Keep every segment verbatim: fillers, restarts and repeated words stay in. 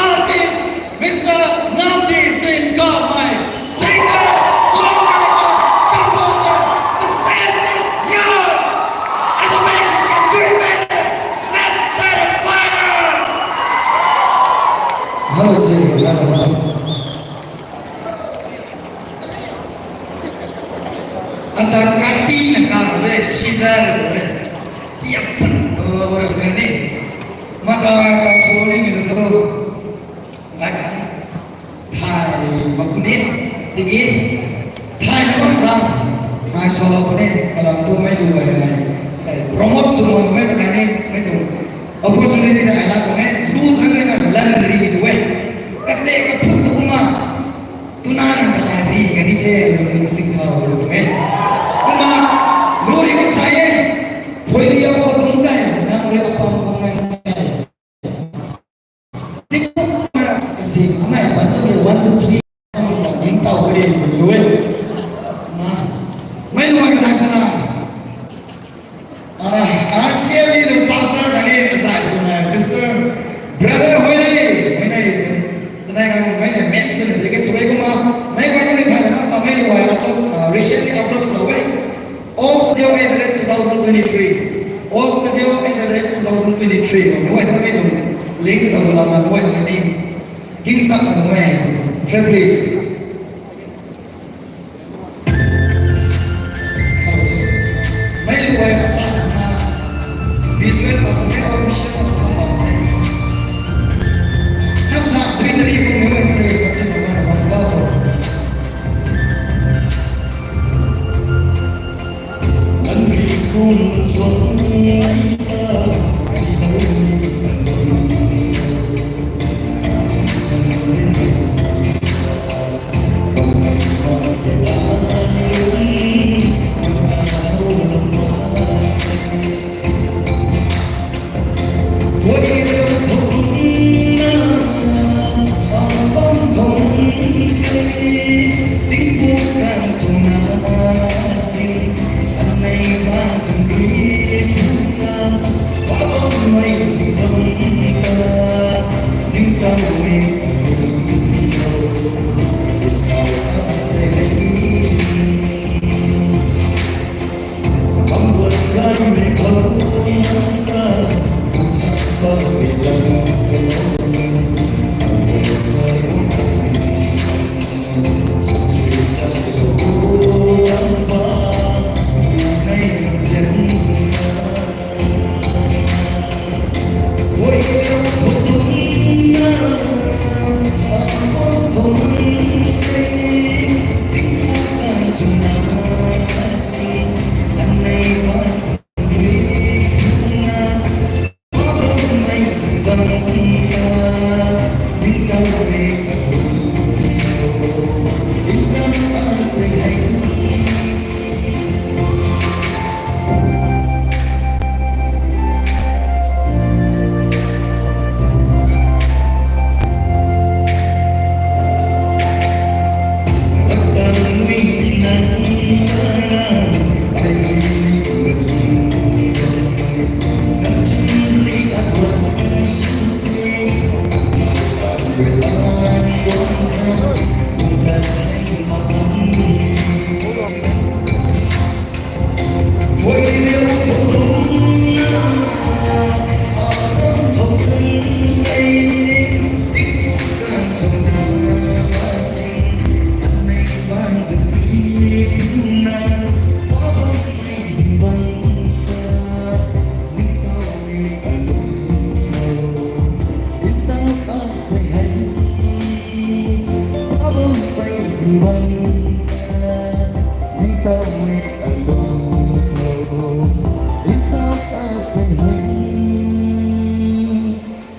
Artist, Mister Namdi Singh Kamei, singer, songwriter, composer, the stage is yours. And the man who can do it better. Let's set a fire. Hello, sir. Hello, hello. Ata kati na ka re, scissor re. Tiap pan, oh, re, re, ni. Mata kam so ni mi tu. Ngai kan. Thai mak ni. Tiki. Thai na mak kan. Ngai so lo ni. Malam tu mei lu ai ai. Sai promote sw mo mei ta kai ni. Mei tu. Opportunity ta ai la tu mei. Lu zang ni na lan ri tu wei. Kasi ka phut tu kuma. Tuna nang ta ai ri ka ni the. Lu sing khou lu tu mei. Kuma. Lu ri kum chai e. Phui ri au ko dung kai. Nang ri apam kong nang kai. Tik tuk na, kasi, anai, one, two, three, ning tau kari, lui. Na, mei lui ka dai sana. Ah, R C L E the pastor kani, asai suna, Mister Brother Hoinei, Hoinei, tanai kang mei na mention, ticket suai kuma, mei koi ni thai na, mei lui upload, ah, recently upload suna, All Studio at the rate two thousand twenty-three. All Studio at the rate two thousand twenty-three. Mei ta mei tuang link ta bula ma mei ta ni. King sak na mei. Friend, please. Mei lu ai ka sa na. Visual pa mei official pa mei. Nam na three three ko mei ta ni ka sa na pa.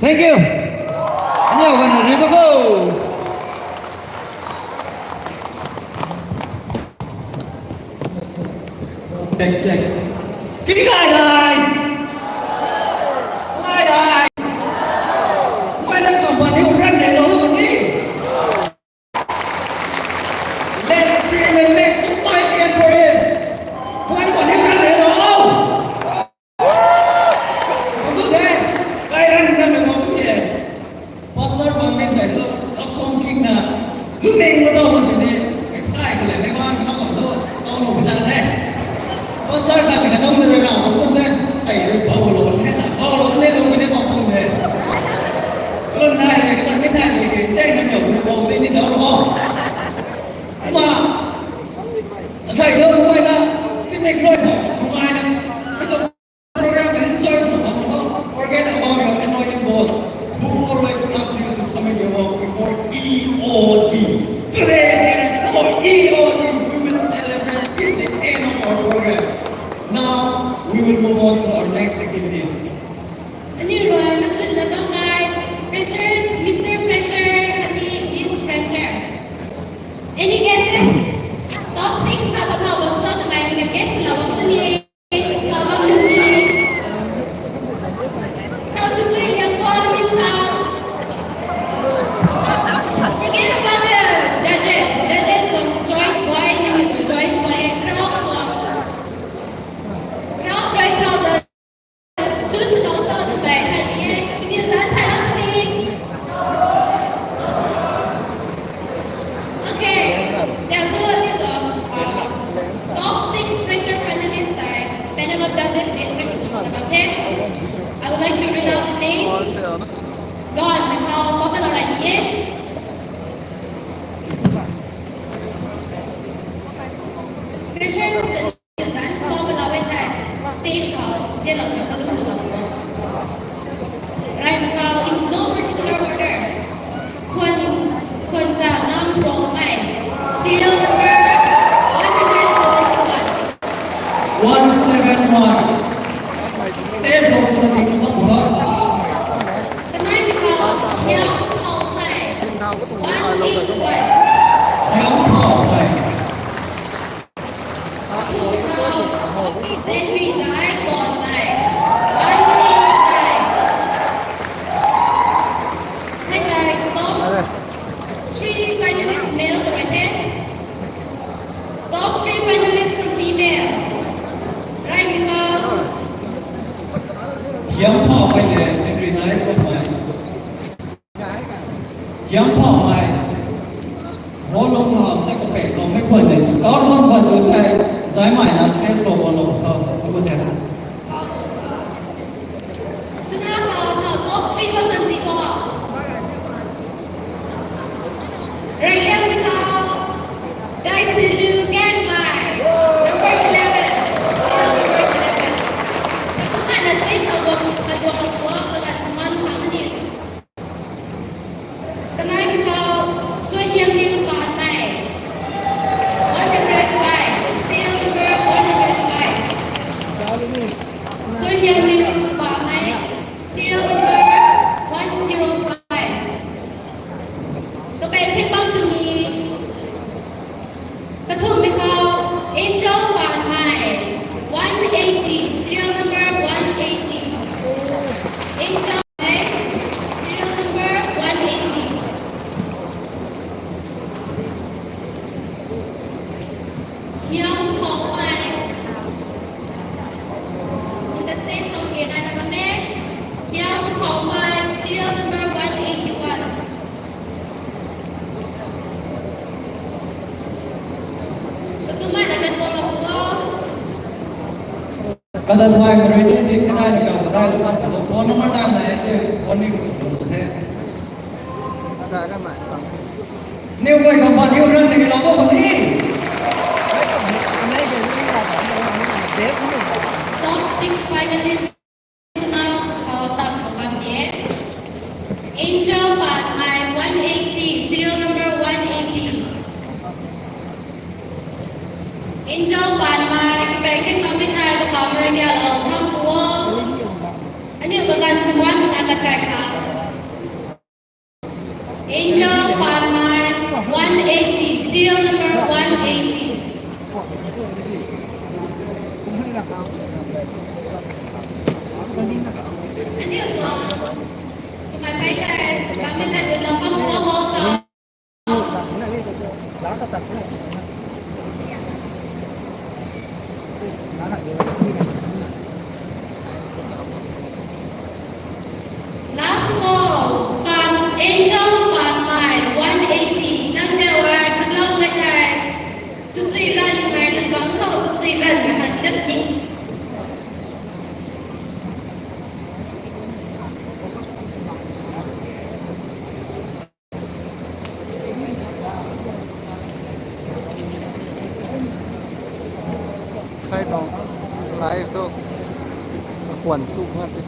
Thank you. Aniu gana ri ta ko. Check, check. Kini kai dai? Kai dai? Kai na company u ran nei lo ni. Let's scream and make some noise again for him. Kai na company u ran nei lo. Kum tu the, kai ran ran na ma Ni sei tu, love song king na, lu ning ma tau ma sini, kai kai ko le, mei ban ko na ko tu, tau nu kisa de. Pastor kai mi na nong de ra, ko tu de, sei ri bau lo ne na, bau lo ne lo ne bau pung de. Lun nai de, kisa ni thai de, ke, chai na nyok ne bau de ni zau lo. Ma, sei tu, mei na, ti mei kloi na, mei na, mei tu, Program and enjoy the fun. Forget about your annoying boss who always asks you to submit your work before E O D. Today there is no E O D. We will celebrate till the end of our program. Now we will move on to our next activities. Aniu rui machun na bam kai, freshers, Mister Fresher, khatni Miss Fresher. Any guesses? Top six kha ta thau bam cho twmei guess la bam cho ni. Forget about the judges. Judges tuang choice boy, nangniw tuang choice boy, crowd tuang. Crowd rui thau ta choose lou cho twmei thai ni e. Kaniw zan thai lou tu ni. Okay. Thank you, Tito. Uh, top six fresher finalists tei panel of judges ni recommend. I would like to read out the names. Go on, Michelle. Welcome, alright, yeah. Freshers, the zan khou palau e thei stage khou zelo na kalum lo. Rai khou in no particular order. Khwan, Khwan Za Ngam Rongmei. Serial number one hundred seventy-one. One seven one. Stage khou kumna ding khou bam. Kanai khou Hiam Khou Mei. One eight one. Hiam Khou Mei. Kathumh khou Zenry Dai Gon Nai. One eight nine. Hei tei top three finalist male khou rui the. Top three finalist from female. Rai mi khou. Hiam Phau Mei le Zenry Dai Gon Nai. Hiam Phau Mei. Ho lung khou tei kape khou mei khwan de. Kau lung khwan sw tei, zai mei na stage khou khwan lou khou, tu the. Tuna khou, khou top three bam man si khou. Reyliang mi khou, Dai Silu Gaeng Mei, number eleven. Number eleven. Katuang na stage khou guang, katuang na guang, katuang suman khang ni. Kanai mi khou, Suaihiamliu Panmei, one hundred five, serial number one hundred five. Suaihiamliu Panmei, serial number one zero five. Kapaeng thing bam tuni. Kathumh mi khou, Angel Panmei, one eighty, serial number one eighty. Angel Panmei, serial number one eighty. Hiam Phau Mei. In the stage khou again, I have a man. Hiam Phau Mei, serial number one eighty-one. Katumei na kan bol lou o. Kadat thai ma rui ni di kadai na kau kadai lou phone number na nai di phone ni kasw lou the. Niw guay kampani run ni lou tu ni. Top six finalist. Now, khou tap khou bam de. Angel Panmei one eighty, serial number one eighty. Angel Panmei, kapaeng thing bam mi thai kapam rui dia lou tham pu o. Aniu kaganv simuan kaganv tat kai kha. Angel Panmei one eighty, serial number one eighty. Aniu tuang, kamei pei kai, kamei kai dut lam pam khou hall khou. Last call, Pan, Angel Ai chu, a kwan chu nga te.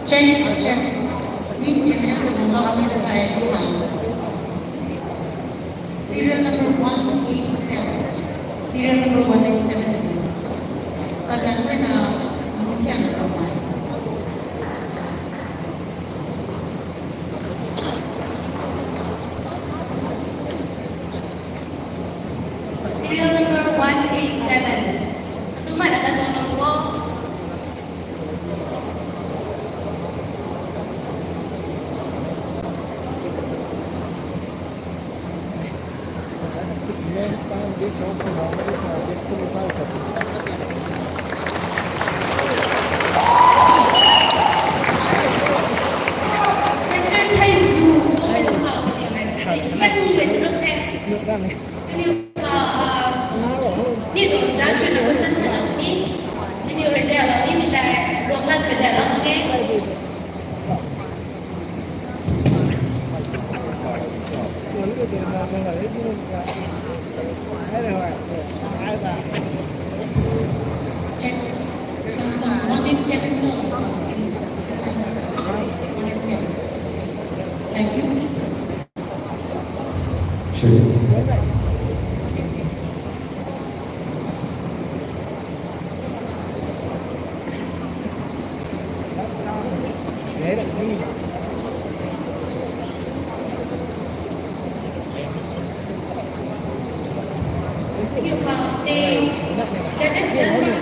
Check, check. Miss Yamya, the number on the fire, two hundred. Serial number one eight seven. Serial number one eight seven. Kazan rui na, number thiam na kawai. Serial number one eight seven. Atu mana da bom na po. Freshers hei zu, kau hei tu khou, kaniw hei sing, yang hei sing luk the. Kaniw khou, ah, ni tuang judge na question khana ni, kaniw rui de la ni, mi tei, Ruanglat rui de la ni. Check. Confirm. One eight seven zone. One eight seven. Thank you. Sure. Judges, judges,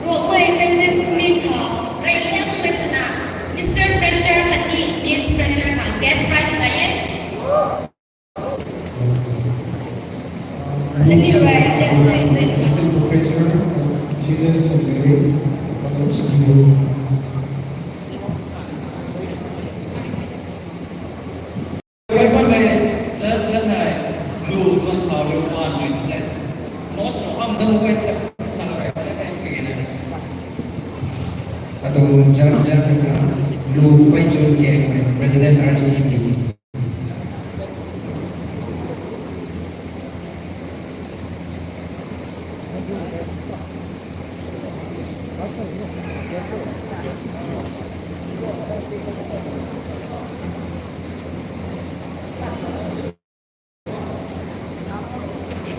Ruangmei Freshers' Meet khou rey liangmei swna, Mister Fresher khatni Miss Fresher khang cash prize nai e. Khatni rey, that's why it's a Assistant Professor at Jesus and Mary College, New York. Kai bammei, just zanmei, lu tuang chau liu panmei the. Not so ham zanmei the, sa rey the, kai pui na. Atuang just zanmei na, lu pei chun kengmei, President R C P.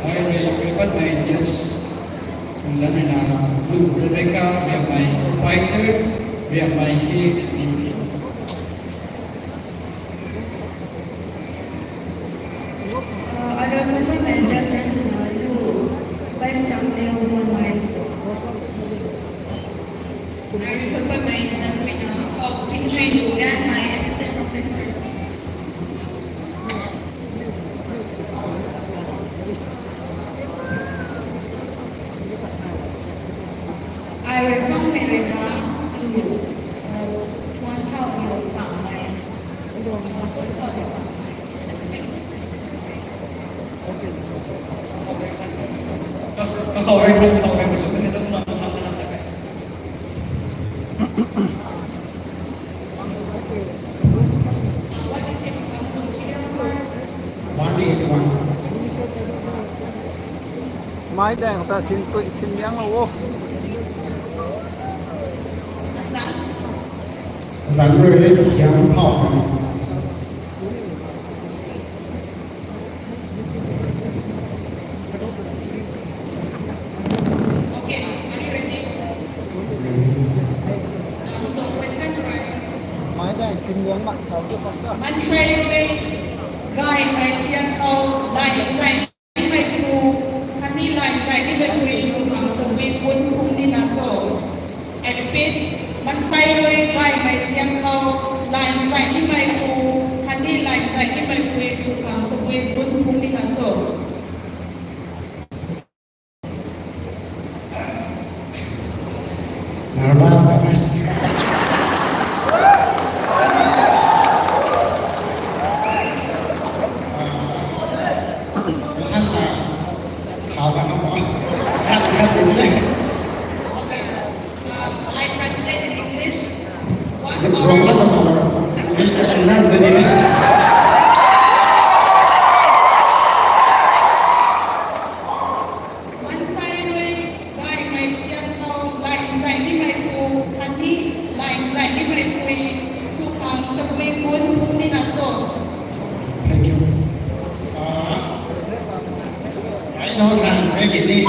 Ai rui, rui patmei judge, zanmei na, lu Rebecca, riammei, fighter, riammei, hi, hi, hi. Uh, honorable members, gentlemen, lu, West Sangli Lu Gan, my assistant professor. Ai rui khang mei rui na lu, uh, Thuan Thau Liu Pang mei. Thuan Thau Liu Pang mei. Assistant professor. Ka, ka khou rui Thuan Thau Liu Pang mei sw ni ta na ma tham ta na. One eight one. Mai daeng ta sin tui sin liang lo o. Zan rui hiam phau. Okay, are you ready? Ready. Now, the question, right? Mai daeng sin liang mak sau tu tak ta. Mansei rui gaymei thian khou, lai zai nimei pu, khatni lai zai nimei pui sw khang tabui kun phung ni na so. I repeat, mansei rui gaymei thian khou, lai zai nimei pu, khatni lai zai nimei pui sw khang tabui kun phung ni na so. Nervous, nervous. Ah, masan ta, sa ta kha mo. Khat, khat ni. Okay. Uh, I translate in English. What are— Wrong lang sa. English ta kan ran de ni. Mansei rui gaymei thian khou, lai zai nimei pu, khatni lai zai nimei pui sw khang tabui kun phung ni na so. Thank you. Ah, I know that, I get it.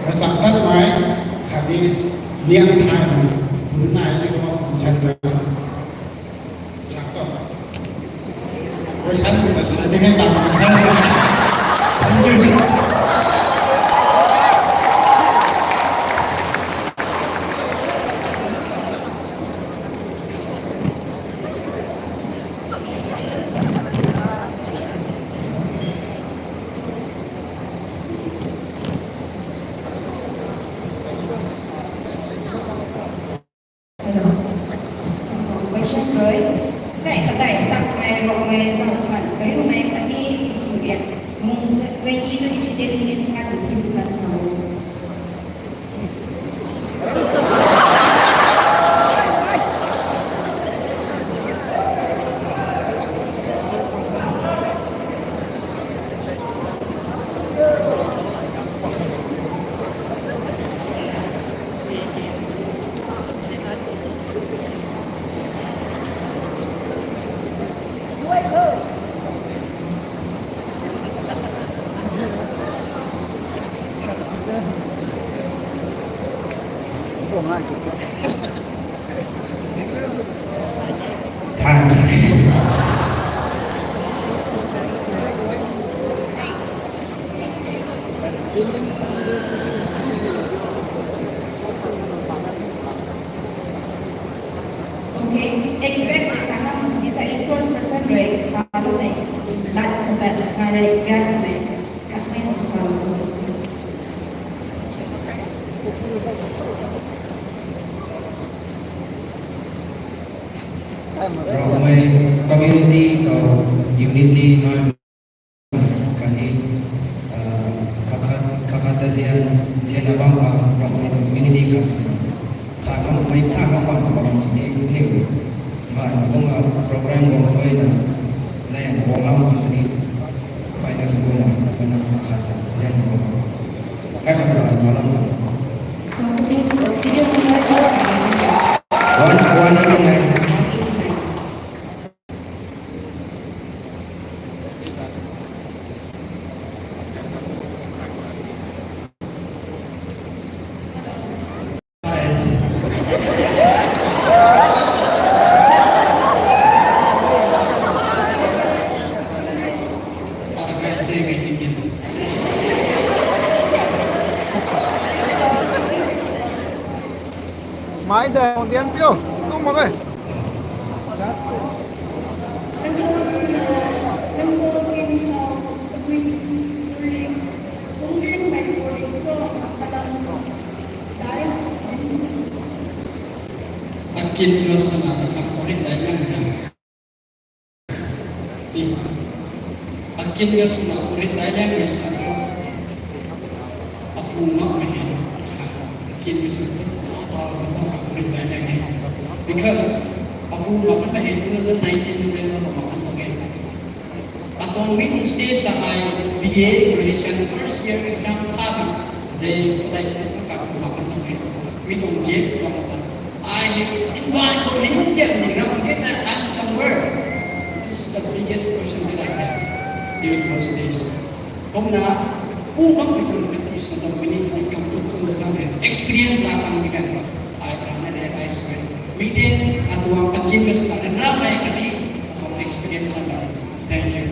Ravchaptatmei, khatni niang thaymei, gun nai ni kama kum chan ta. Hello. Question rui. Sei kadai takmei rokmei zauh khat kariumei khatni singkhiu riak mung twenty twenty three Delhi NCR rui thim chan sa. Thanks. Okay, exact sa ngam sini sa resource person rui sa lu mei, lat khatat kha rui grasp mei, khat mei sa sa lu. Rongmei community khou unity nai khatni, ah, kakhat, kakhat ta zian, zian na bam kha Rongmei ta community khat sw. Tha bam, mei tha bam bam bam sini ni. Ngai na bam, ah, program bam toi na. Leng bam lam ni. Pai na ki bam na, bam na kakhat ta zian na bam. Ai khat ta bam lam. One, one eighty nine. Mai de, diang piu, tu mak e. Akin ka swna kasam puri dai lang. Akin ka swna puri dai lang ni sa. Apu makmei hei. Akin ka swna puri dai lang ni. Because apu makmei hei two thousand nineteen November khou mak kan tuang e. Atuang mi tuang stage ta ai B A graduation first year exam tha bi. Zei padai na kap khou mak kan tuang e. Mi tuang gate tuang ta. Ai invite khou hei nunc gate ni ram gate na I'm somewhere. This is the biggest question that I have during those days. Kumna, pu makmei tuang practice na tuang mini ni kam tuk sung da sang de. Experience na tang mi kan ko. Ai ram na realize me. Mi de, atuang akin ka swna ram ram mai kani, atuang experience na. Thank you.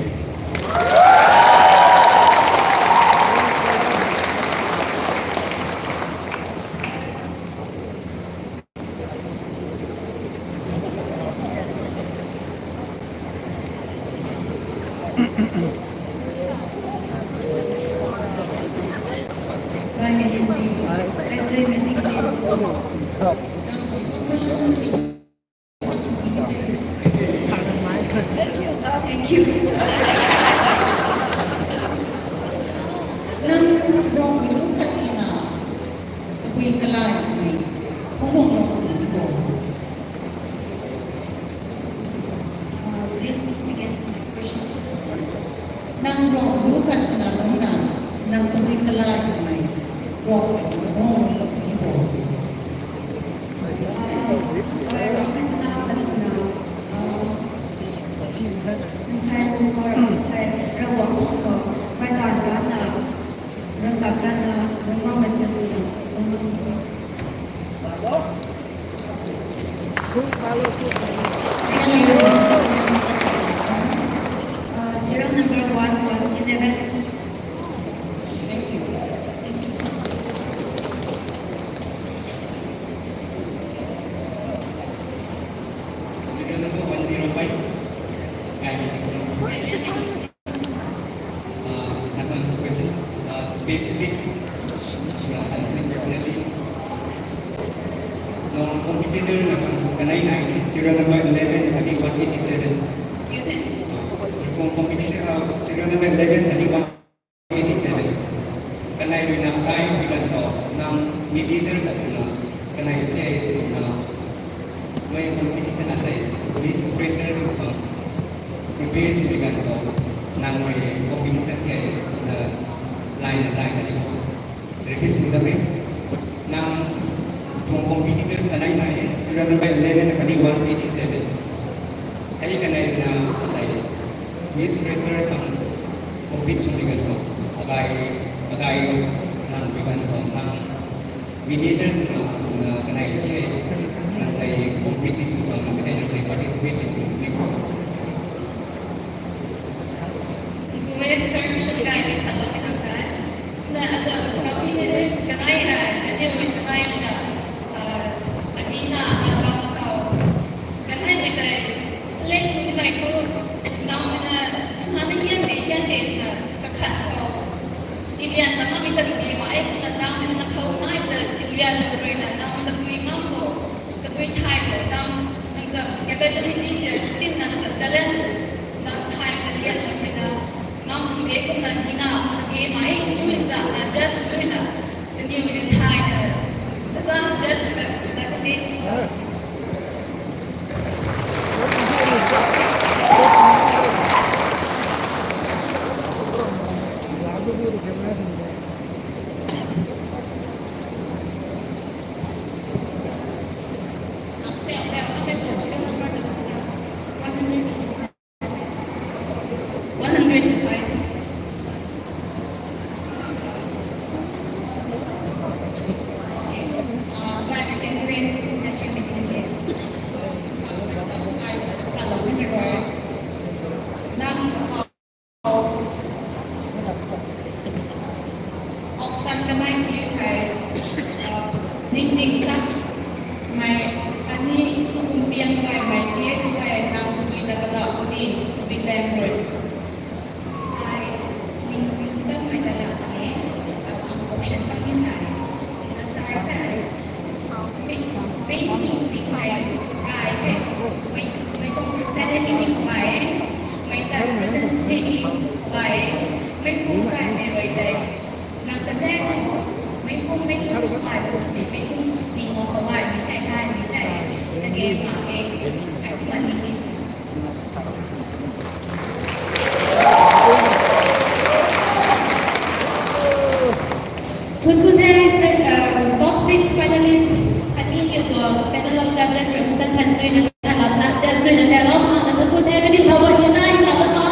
Thank you. Nang rong mi lu khat sina, tabui kalai ni, hong hong rong mi ni bo. Uh, please again, question. Nang rong lu khat sina lung na, nang tabui kalai ni, rong mi hong hong rong mi ni bo. Uh, serial number one one eleven. Thank you. Thank you. Serial number one zero five. Guy, uh, question, uh, specific, uh, and personally, no competitor na kan, kanei nai ni, serial number eleven, I think one eighty-seven. Competitor, uh, serial number eleven, I think one eighty-seven. Kanei rui na kai pi kan to, nang mediator ka swna, kanei te na, mei competition a sai, Miss Fresher sw khang, prepare sw pi kan to, nang mei competition ke na, line na zai na ni ko. Repeat sw da me, nang tuang competitors kanei nai, serial number eleven, kani one eighty-seven. Hei kanei rui na, asai, Miss Fresher khang compete sw pi kan to, agai, agai, nang pi kan to, nang mediators na, na kanei te, nang tei compete sw khang, nang tei, nang tei participate sw khang. Kuwe sir, mission guy ni thalo ni nang kai. Na asa competitors kanei hai, kaniw rui kanei rui na, ah, ani na, na bam khou. Kanei mei tei select sw ni mei thu, nang mei na, nang na hian de, hian de na, kakhan khou. Tilian na nang mei ta ni mei, na nang mei na khou nai na tilian rui na, nang mei ta pui ngam bo. Tabui thay bo, nang, nang zam capability tei sin na, nang zam talent, nang thay ta lian na mei na, nang de kumna ni na, nang de mei, chu min zam na judge tu na, kaniw ni thay na, cha cha judge na, na de. One hundred and five. Okay. Uh, but I can say that you can Mei ning ting hei kai the, mei, mei tuang Christianity ni kai e, mei ta represent sw the ni kai e, mei pum kai mei rui tei. Nang kazaeng o, mei pum mei tuang kai bam sini, mei tuang ning o kawai mei tei kai mei tei, ta ge ma e, ai kumna ning e. Thunku the, fresh, uh, top six finalists, khatni kiu tuang panel of judges rui kasan than zuina than lou na, tei zuina tei lou, hang na thunku the, kaniw thau bam ni nai, ni lou na tho.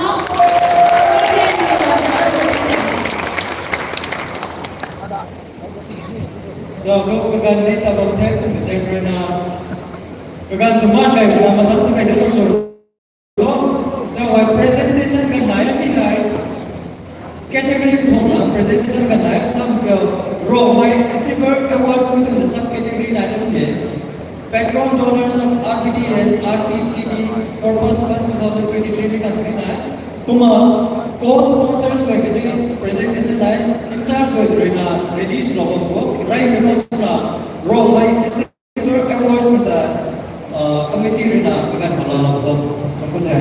Zau zau kaganv ni ta bam the kum zaeng rui na. Kaganv sw mak kai na mathang ta kai na kum sw. Zauhai presentation kan nai mi hei. Category kathumh na presentation kan nai sam kiu Rongmei Achiever Awards mi tu na sub category nai ta the. Patron donors of R P D and R P C D Purpose Fund two thousand twenty-three mi kan ni nai. Kumna co-sponsors guay khatni presentation nai, in charge guay rui na ready swlou bam khou, rey mi khou swna Rongmei Awards ta, uh, committee rui na kaganv khou laalou tho, tho khou the.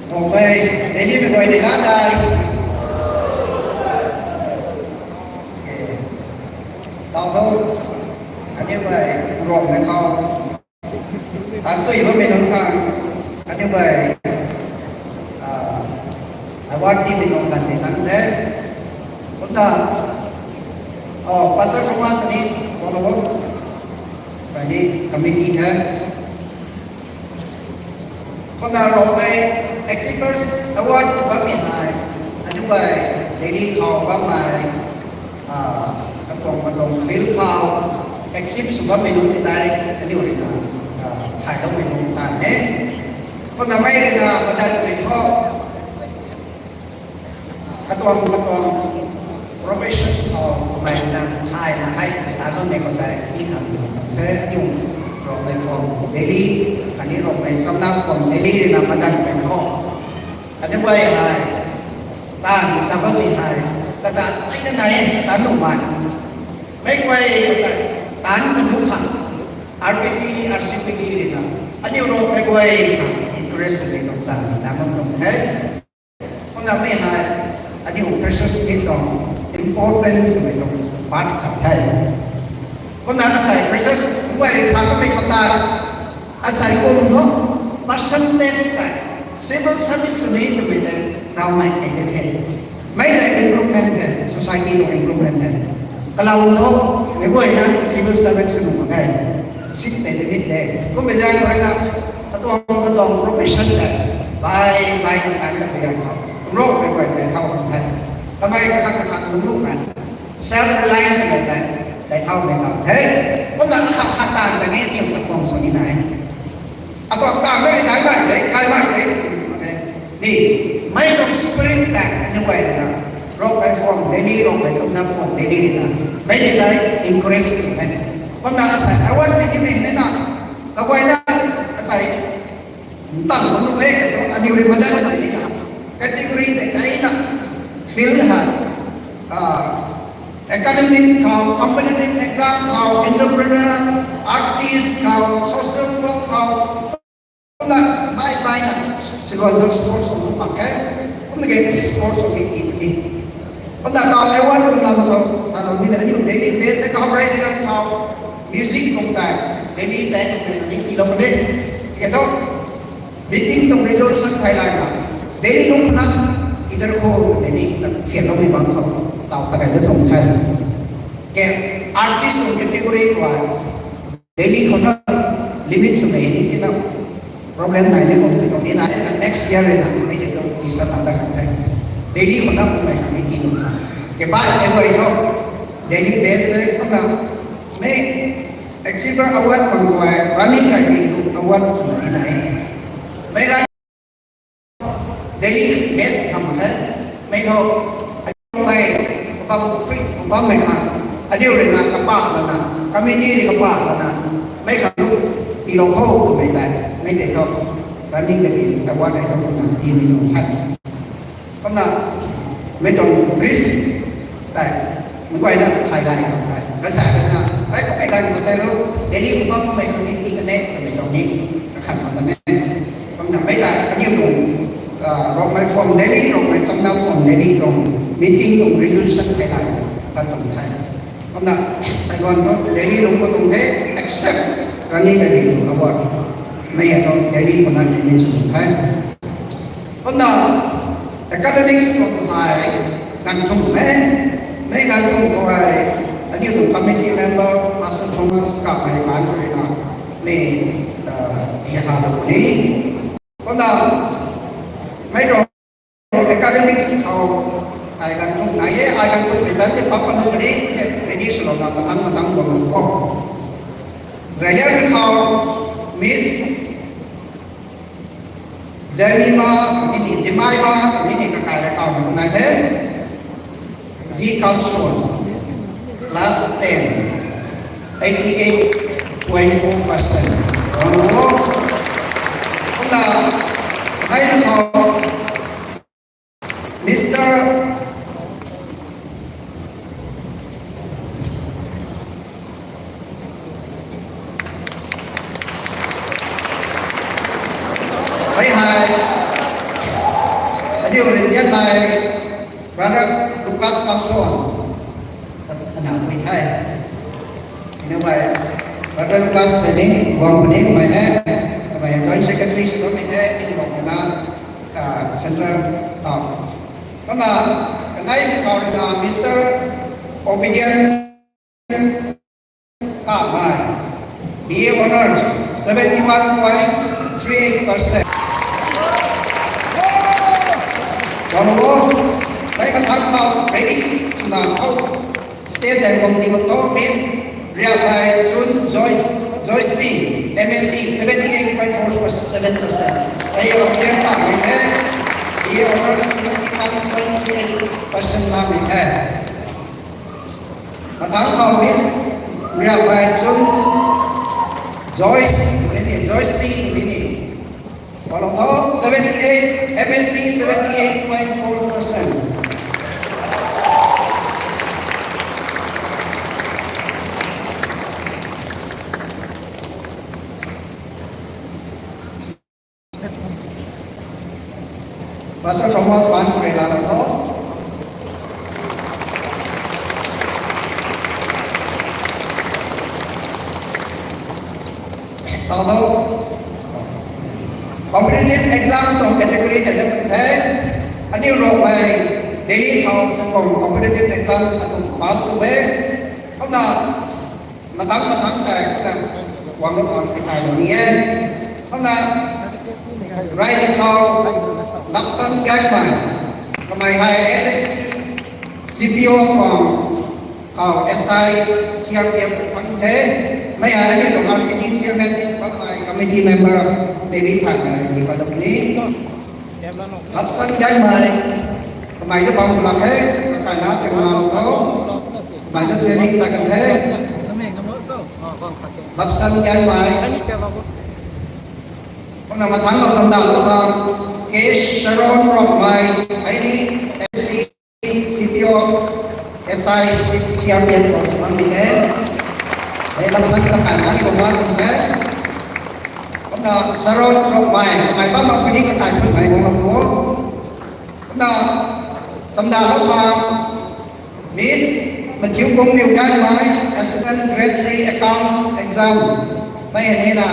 Rongmei, Delhi mei guay ni la dai. Okay. Tau tho, aniu guay Rongmei khou tan sui bammei nunc khang, aniu guay, ah, award timei tuang tan ni tang the. Kumna, oh, Pastor Thomas ni, follow up, khatni committee the. Kumna Rongmei Achievers Award bammei hei, aniu guay Delhi khou bammei, ah, katuang katuang field khou accept sw bammei nunc ti tei, aniu rui na, ah, thayloumei nunc tan e. Kumna mei rui na madanmei thu, katuang katuang profession khou kamei na thay na hei ta bammei khou tei ti khang the, aniu Rongmei from Delhi, khatni Rongmei Samna from Delhi rui na madanmei thu, aniu guay hei taanv sa bammei hei kazat mei na nai, taanv nuh mak. Mei guay ta taanv ka nuh khang R P D, R C P D rui na aniu Rongmei guay khang encourage swmei tuang taanv ni na bam tuang the. Kumna mei hei aniu freshers meet tuang importance swmei tuang part khat the. Kumna asei freshers guay rui sa kamei khou tei, asei kum thu percentage tei civil service sw ni twmei tei Rongmei tei de the. Mei tei improvement the, society tuang improvement the. Kalam thu, mei guayna civil servant sw nuh mak ge. Seat tei limit the. Kummei zaeng rui na, katuang katuang profession tei bai bai na tan ta pui ram khou, Rongmei guay tei thau khang the. Kamei kakhat kakhat lungc lungc na self reliance mei tei, tei thaumei khang the. Kumna kakhat khat taanv ta ni tiam sa khwang sw ni nai. Atuang taanv mei rui nai mai de, kai mai de, okay. Ni, mei tuang spirit tei aniu guay rui na, Rongmei from Delhi, Rongmei Samna from Delhi rui na, mei tei tei encourage sw e. Kumna asei award ni ni mei ni na, kaguayna asei ntang bam nuh e, katu aniu rui madanmei ni na, category tei tei na, field hei, ah, academics khou, competitive exam khou, entrepreneur, artist khou, social work khou, kumna bai bai na, siluan tu sports sw tu mak khe, kumna ge sports sw ki ki ni. Kumna tau award kum lam khou salou ni na, aniu Delhi base khou rey ni lam khou, music kum tei Delhi band kum tei ni tiilou ni. Khe tu, meeting tuang resolution thei lay na, Delhi nunc khou na, idhar khou Delhi ta fianloumei bang khou, tau ta kai ta tuang the. Ke artist tuang category khou Delhi khou na limit swmei ni tina problem nai ni bam tuang ni na, next year rui na mei ni tuang decide na da khang the. Delhi khou na kummei khang ni ti nunc kha. Ke bai te guay thu, Delhi base le kumna mei Achiever Award bang khou ai, Rani Gaidinliu Award twna ni nai. Mei Rani Delhi base khang the. Mei thu, mei bam thui bam mei khang, aniu rui na kapa lana, committee rui kapa lana, mei khang tu tiilou khou twmei tei, mei tei thu, Rani Gaidinliu award rui thu kumna tiimei tuang the. Kumna, mei tuang brief tei, mei guayna thay dai khang tei, kasa rui na, ai kummei ganv khou tei ru, Delhi khou bam mei committee kanei twmei tuang ni, kakhan bam kan e. Kumna mei tei, aniu tuang, ah, Rongmei from Delhi, Rongmei Samdao from Delhi tuang meeting tuang resolution thei lai, ta tuang the. Kumna, sailuan thu Delhi lung khou tuang the, except Rani Gaidinliu award. Mei hei thu Delhi khou na limit sw tuang the. Kumna, academics tuang hei, ganv thum e, mei ganv thum khou hei, aniu tuang committee member, Master Thomas Kamei man khou rui na, mei, ah, tihalou ni. Kumna, mei tuang academics khou, ai ganv thum nai e, ai ganv thum mei zan tei pap panu puni, tei ready swlouna mathang mathang bam khou. Raliang khou, Miss Jemima, ni ni, Jemima, ni ni kakai rui kawmei nai the. G Kamson, class ten, eighty eight point four percent. Wang wo. Kumna, nai na khou, Mister Hei hei, aniu rui tian hei, Brother Lucas Kamson, ana pui the. Ina wai, Brother Lucas tei ni, guang puni, kamei ne, kamei Joint Secretary sw bammei the, in bok na, ah, Central ta. Kumna, kanei mi khou rui na, Mister Obedient Kamei, B A Honours, seventy one point three eight percent. Wang wo, mei mathang khou, ready swna khou, stage tei bam di bam tho, Miss Riamei Chun Joyce, Joyce C, M S C, seventy eight point four seven percent. Hei Obedient Kamei the, B A Honours, seventy one point three eight percent lamei the. Mathang khou Miss Riamei Chun Joyce, ni ni, Joyce C, ni ni. Wang lo tho, seventy eight, M S C, seventy eight point four percent. Pastor Thomas man khou rui lana tho. Tau tho. Competitive exam tuang category tei na tuang the. Aniu Rongmei Delhi khou sw tuang competitive exam atuang pass sw e. Kumna mathang mathang tei kumna guang lou khang tithaylou ni e. Kumna right khou Lapsan Gangmei, kamei hei S S C C P O tuang khou S I C R P F pang the. Mei hei aniu tuang R P T chairman ni sw bammei committee member David Thanmei rui ni patlou ni. Lapsan Gangmei, kamei ta bam lak khe, kakai na tei ma lou tho, kamei ta training ta kan the. Lapsan Gangmei. Kumna mathang lou chamda lou khang, K Sharon Rongmei, hei ni S C C P O, S I C R P F khou sw bammei the. Hei Lapsan kakai na ni bam lak khe. Kumna Sharon Rongmei, kamei bam bam puni kakai phunmei guang lou kho. Kumna chamda lou khang, Miss Matthew Kungniw Gangmei, Assistant Grade three Accounts Exam. Mei hei ni na,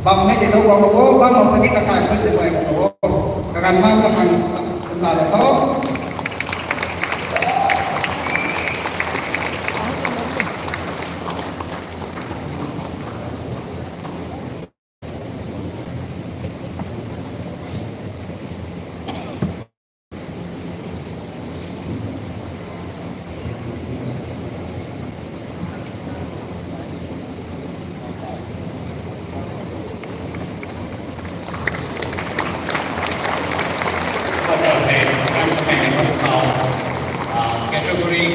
bammei tei tho guang lou o, bam bam puni kakai phunmei guang lou o. Kaganv ma kakhang chamda lou tho.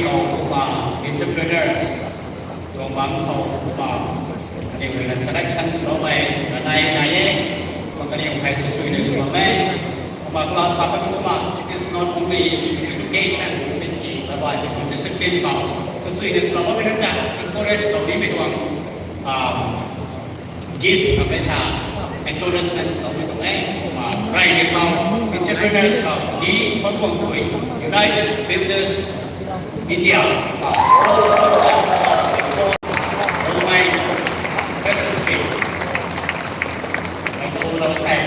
khou kumna entrepreneurs tuang bangc khou kumna kaniw ruina selection swloumei kanei nai e. Kumna kaniw hei swsuina swloumei. Kumna class sa kumna, it is not only education, it is a discipline khou swsuina swloumei nunc ta encourage lou nimei tuang gift na pe tha, acknowledgement na pe tuang e. Kumna rey ni khou entrepreneurs khou di khou guang thui, United Builders India, all sponsors of Rongmei Precious Steel. Ai ko lou thei,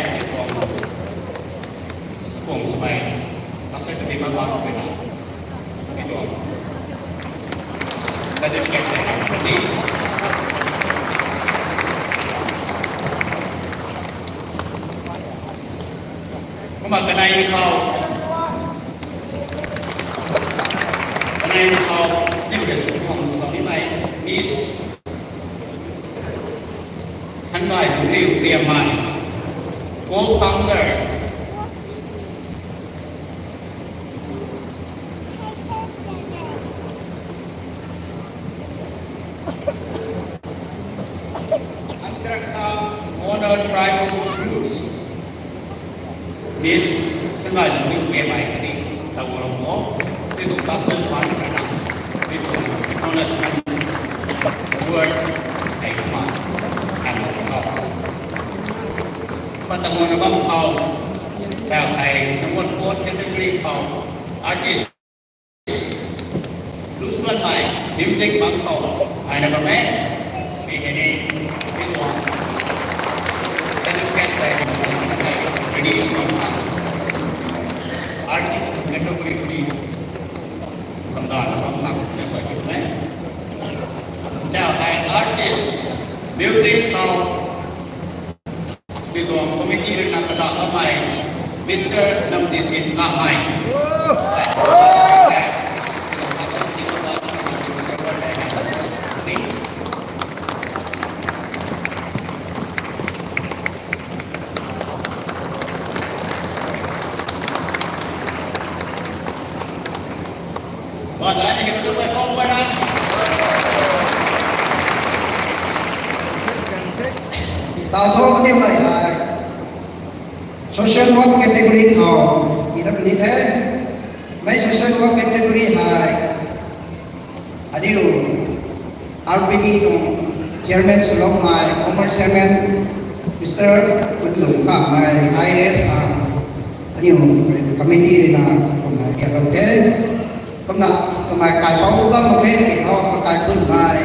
kuang swmei, asei pati ma bang pui na. Ni tuang certificate tei kan ni. Kumna kanei ni khou, kanei ni khou, niw de sw kuang sw nimei, Miss Sangailuliu Riammei, co-founder, Andrakha Honor Tribal Roots, Miss Sangailuliu Riammei kani, taw rong mo, ti tuang pastors man kana, ti tuang acknowledgement award, hei kumna, kan khou. Kumna taw na bam khou, tau hei number four category khou, artist, Lusuanmei, music bang khou, ai na bam e, mi hei ni, mi tuang certificate sei, release bam khou, artist category kuni, samda na bam khou, te bai ni e. Tau hei artist, music khou, mi tuang committee ruina kata kamei, Mister Namdisit Ngamei. Taw tho kaniw mei hei social work category khou, i ta puni the. Mei social work category hei, aniu R P D tuang chairman swloumei, former chairman, Mister Putlung Kamei, I A S, aniu committee ruina sa kum hei kialou the. Kumna, kamei kaipouc tu bam mak khe, ki tho, kakai kunmei,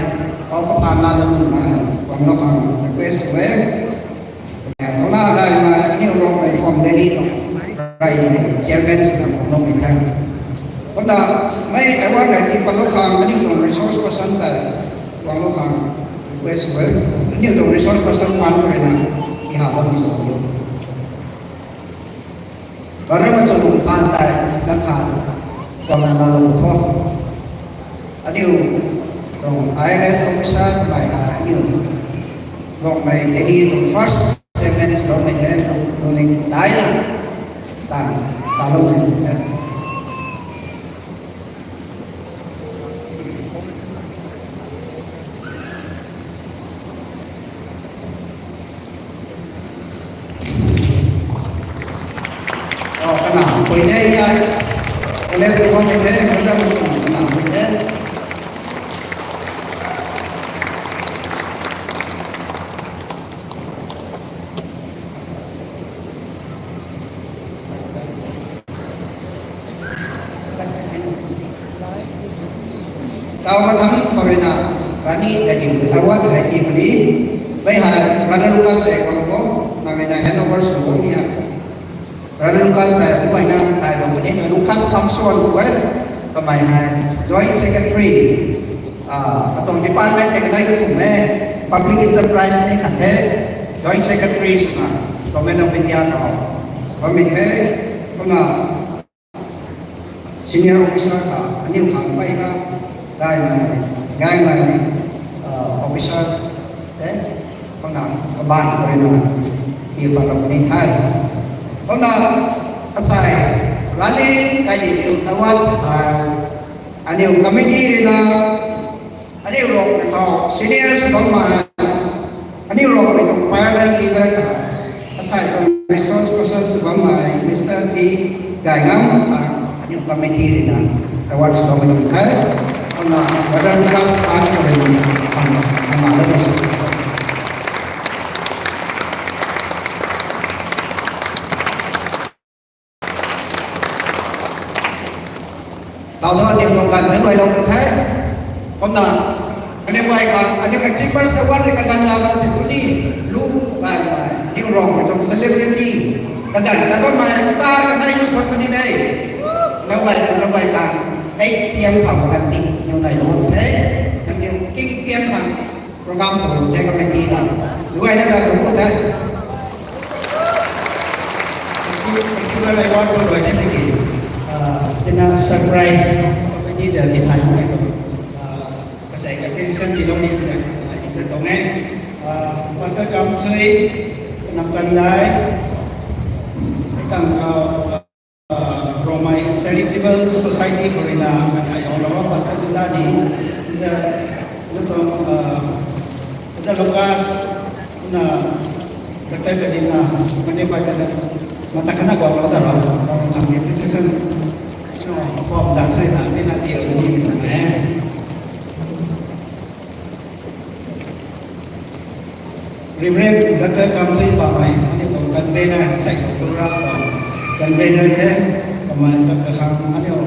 pou kaphan na lou nuhmei, guanglou khang request e. Kumna gaymei, aniu Rongmei from Delhi tuang, gaymei chairman swna guanglou mei the. Kumna, mei award hei tii patlou khang, aniu tuang resource person tei, guanglou khang request e. Aniu tuang resource person pan khou ruina, i ha bammei sw o. Brother Machunlung Phan tei, chidan khan, guangna laalou tho. Aniu, tuang I R S officer, kamei hei, aniu, Rongmei Delhi tuang first segment loumei the, tuang ning daina, tan, taloumei the. Kana pui de ya. College ko pui de, kana pui de. Tau mathang khou ruina, rani kaniw ta award hei tii puni, mei hei Brother Lucas tei guang khou, nang ruina hand over sw khou ni a. Brother Lucas hei, kummei na, hei bam puni, Lucas Kamsuan khou e, kamei hei, Joint Secretary, katuang department tei kanei kathumh e, Public Enterprise ni khat the, Joint Secretary swna, Government of India khou, bammei the, kumna, senior officer kha, aniu khang peyna, gaymei, gaymei, officer, e, kumna, kabaanv khou ruina, tii patlou ni the. Kumna, asei, rani, kaidih niw award hei, Aniu committee rui na, aniu Ruangmei khou senior sw bammei, aniu Ruangmei tuang pioneer leader kha, asei tuang resource person sw bammei Mister T. Gaingam kha, aniu committee rui na award sw bammei tuang the. Kumna Brother Lucas Phan rui na, kumna, kumna lana sw. Tau thu aniu tuang ganv tei mai lou kan the. Kumna, aniu guay khang, aniu ka Achievers Award rui kaganv la bam si tu ni, lu gay mai, aniu Ruangmei tuang celebrity. Kazanc ta bammei star kanei lu suan puni de. Aniu guay, aniu guay khang, eight P M khou kaganv ti, aniu nai lou kan the. Aniu king P M khang, program sw the committee na. Luai na na tu the. Executive award tu luai the ki. Ah, tina surprise committee de ti thai mo tu. Ah, kasei ka president ti lou ni tu. Ah, ni tu tong e. Ah, Pastor Kamthui, Namkandai, tang khou, Ruangmei Charitable Society khou rui na, mathai lou lou, Pastor Juda ni, the, the, uh, the Lucas, na, Doctor Kadina, mani pai ta, mata khana guang lou ta ra, Ruangmei appreciation, no, form ta thri na, tina ti lou ni, eh. Reverend Doctor Kamthui Pamei, aniu tuang convener, sei tuang program tuang convener the, kamei kakhang aniu,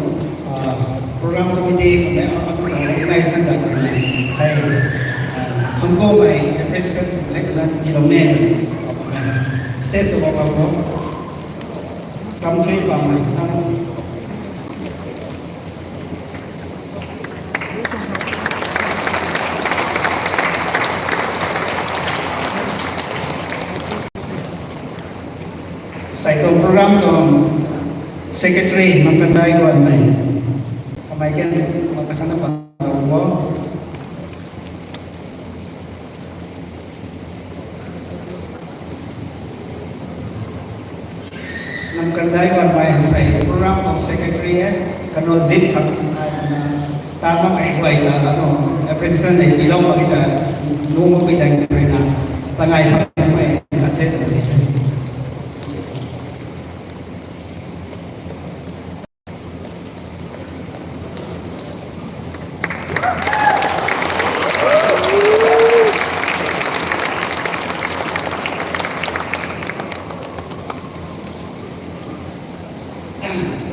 ah, program committee, kamei aniu tuang organization ta kamei hei, ah, thunkumei appreciation hei kana tilou ne, stage ta bam bam ko, Kamthui Pamei, nang Sei tuang program tuang secretary, Namkandai Guanmei. Kamei kan, mata khana pan lou bo. Namkandai Guanmei sei program tuang secretary e, kanu zip khang ai na, ta makmei guay ta kanu appreciation nei tilou mak ki ta, nu mak ki ta rui na, tangai sa mei khat the ta ni.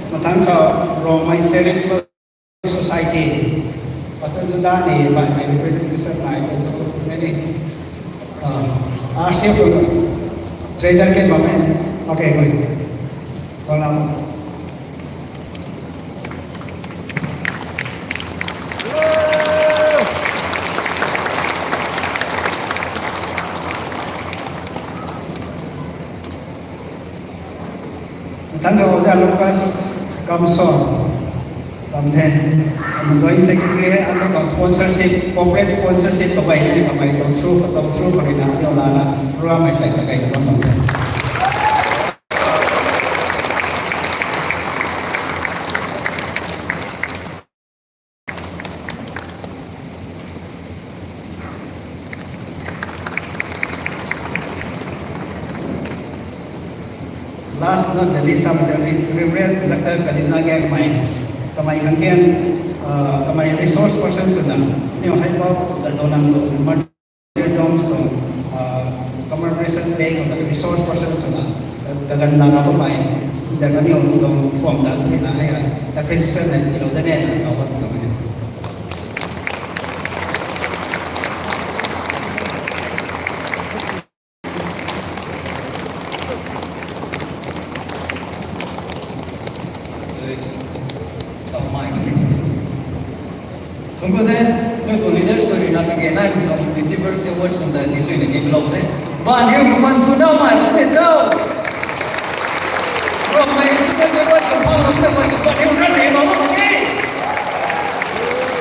Mathang khou Ruangmei Charitable Society, Pastor Juda ni baihmei representation nai tu tu ni, ah, R C F tu treasurer ke bammei, okay, good. Well, um, Mathang khou Oja Lucas Kamson, bam the, joint secretary hei, aniu tuang sponsorship, corporate sponsorship kabay ni, kamei tuang through, tuang through khou rui na, aniu lana, program hei sei kakai na bam tuang the. Last not the least, sam the Re-, Reverend Doctor Kadina Gangmei, kamei khang kian, ah, kamei resource person swna, niw hei pou, the donang tu, Martyrdom tuang, ah, commemoration day khou ta resource person swna, ka, kaganv lana bammei, zan kaniw tuang form ta thuni na hei, appreciation hei tilou da ne na, kau bam kamei. Thangc khou the, nang tuang leaders rui na kage nai tuang Achievers Award swn ta ni sui na ki vlog the. Banhiu kaman sw na mai kum de cho. Ruangmei Achievers Award kaphang kum de mai Banhiu ran hei ma kum de.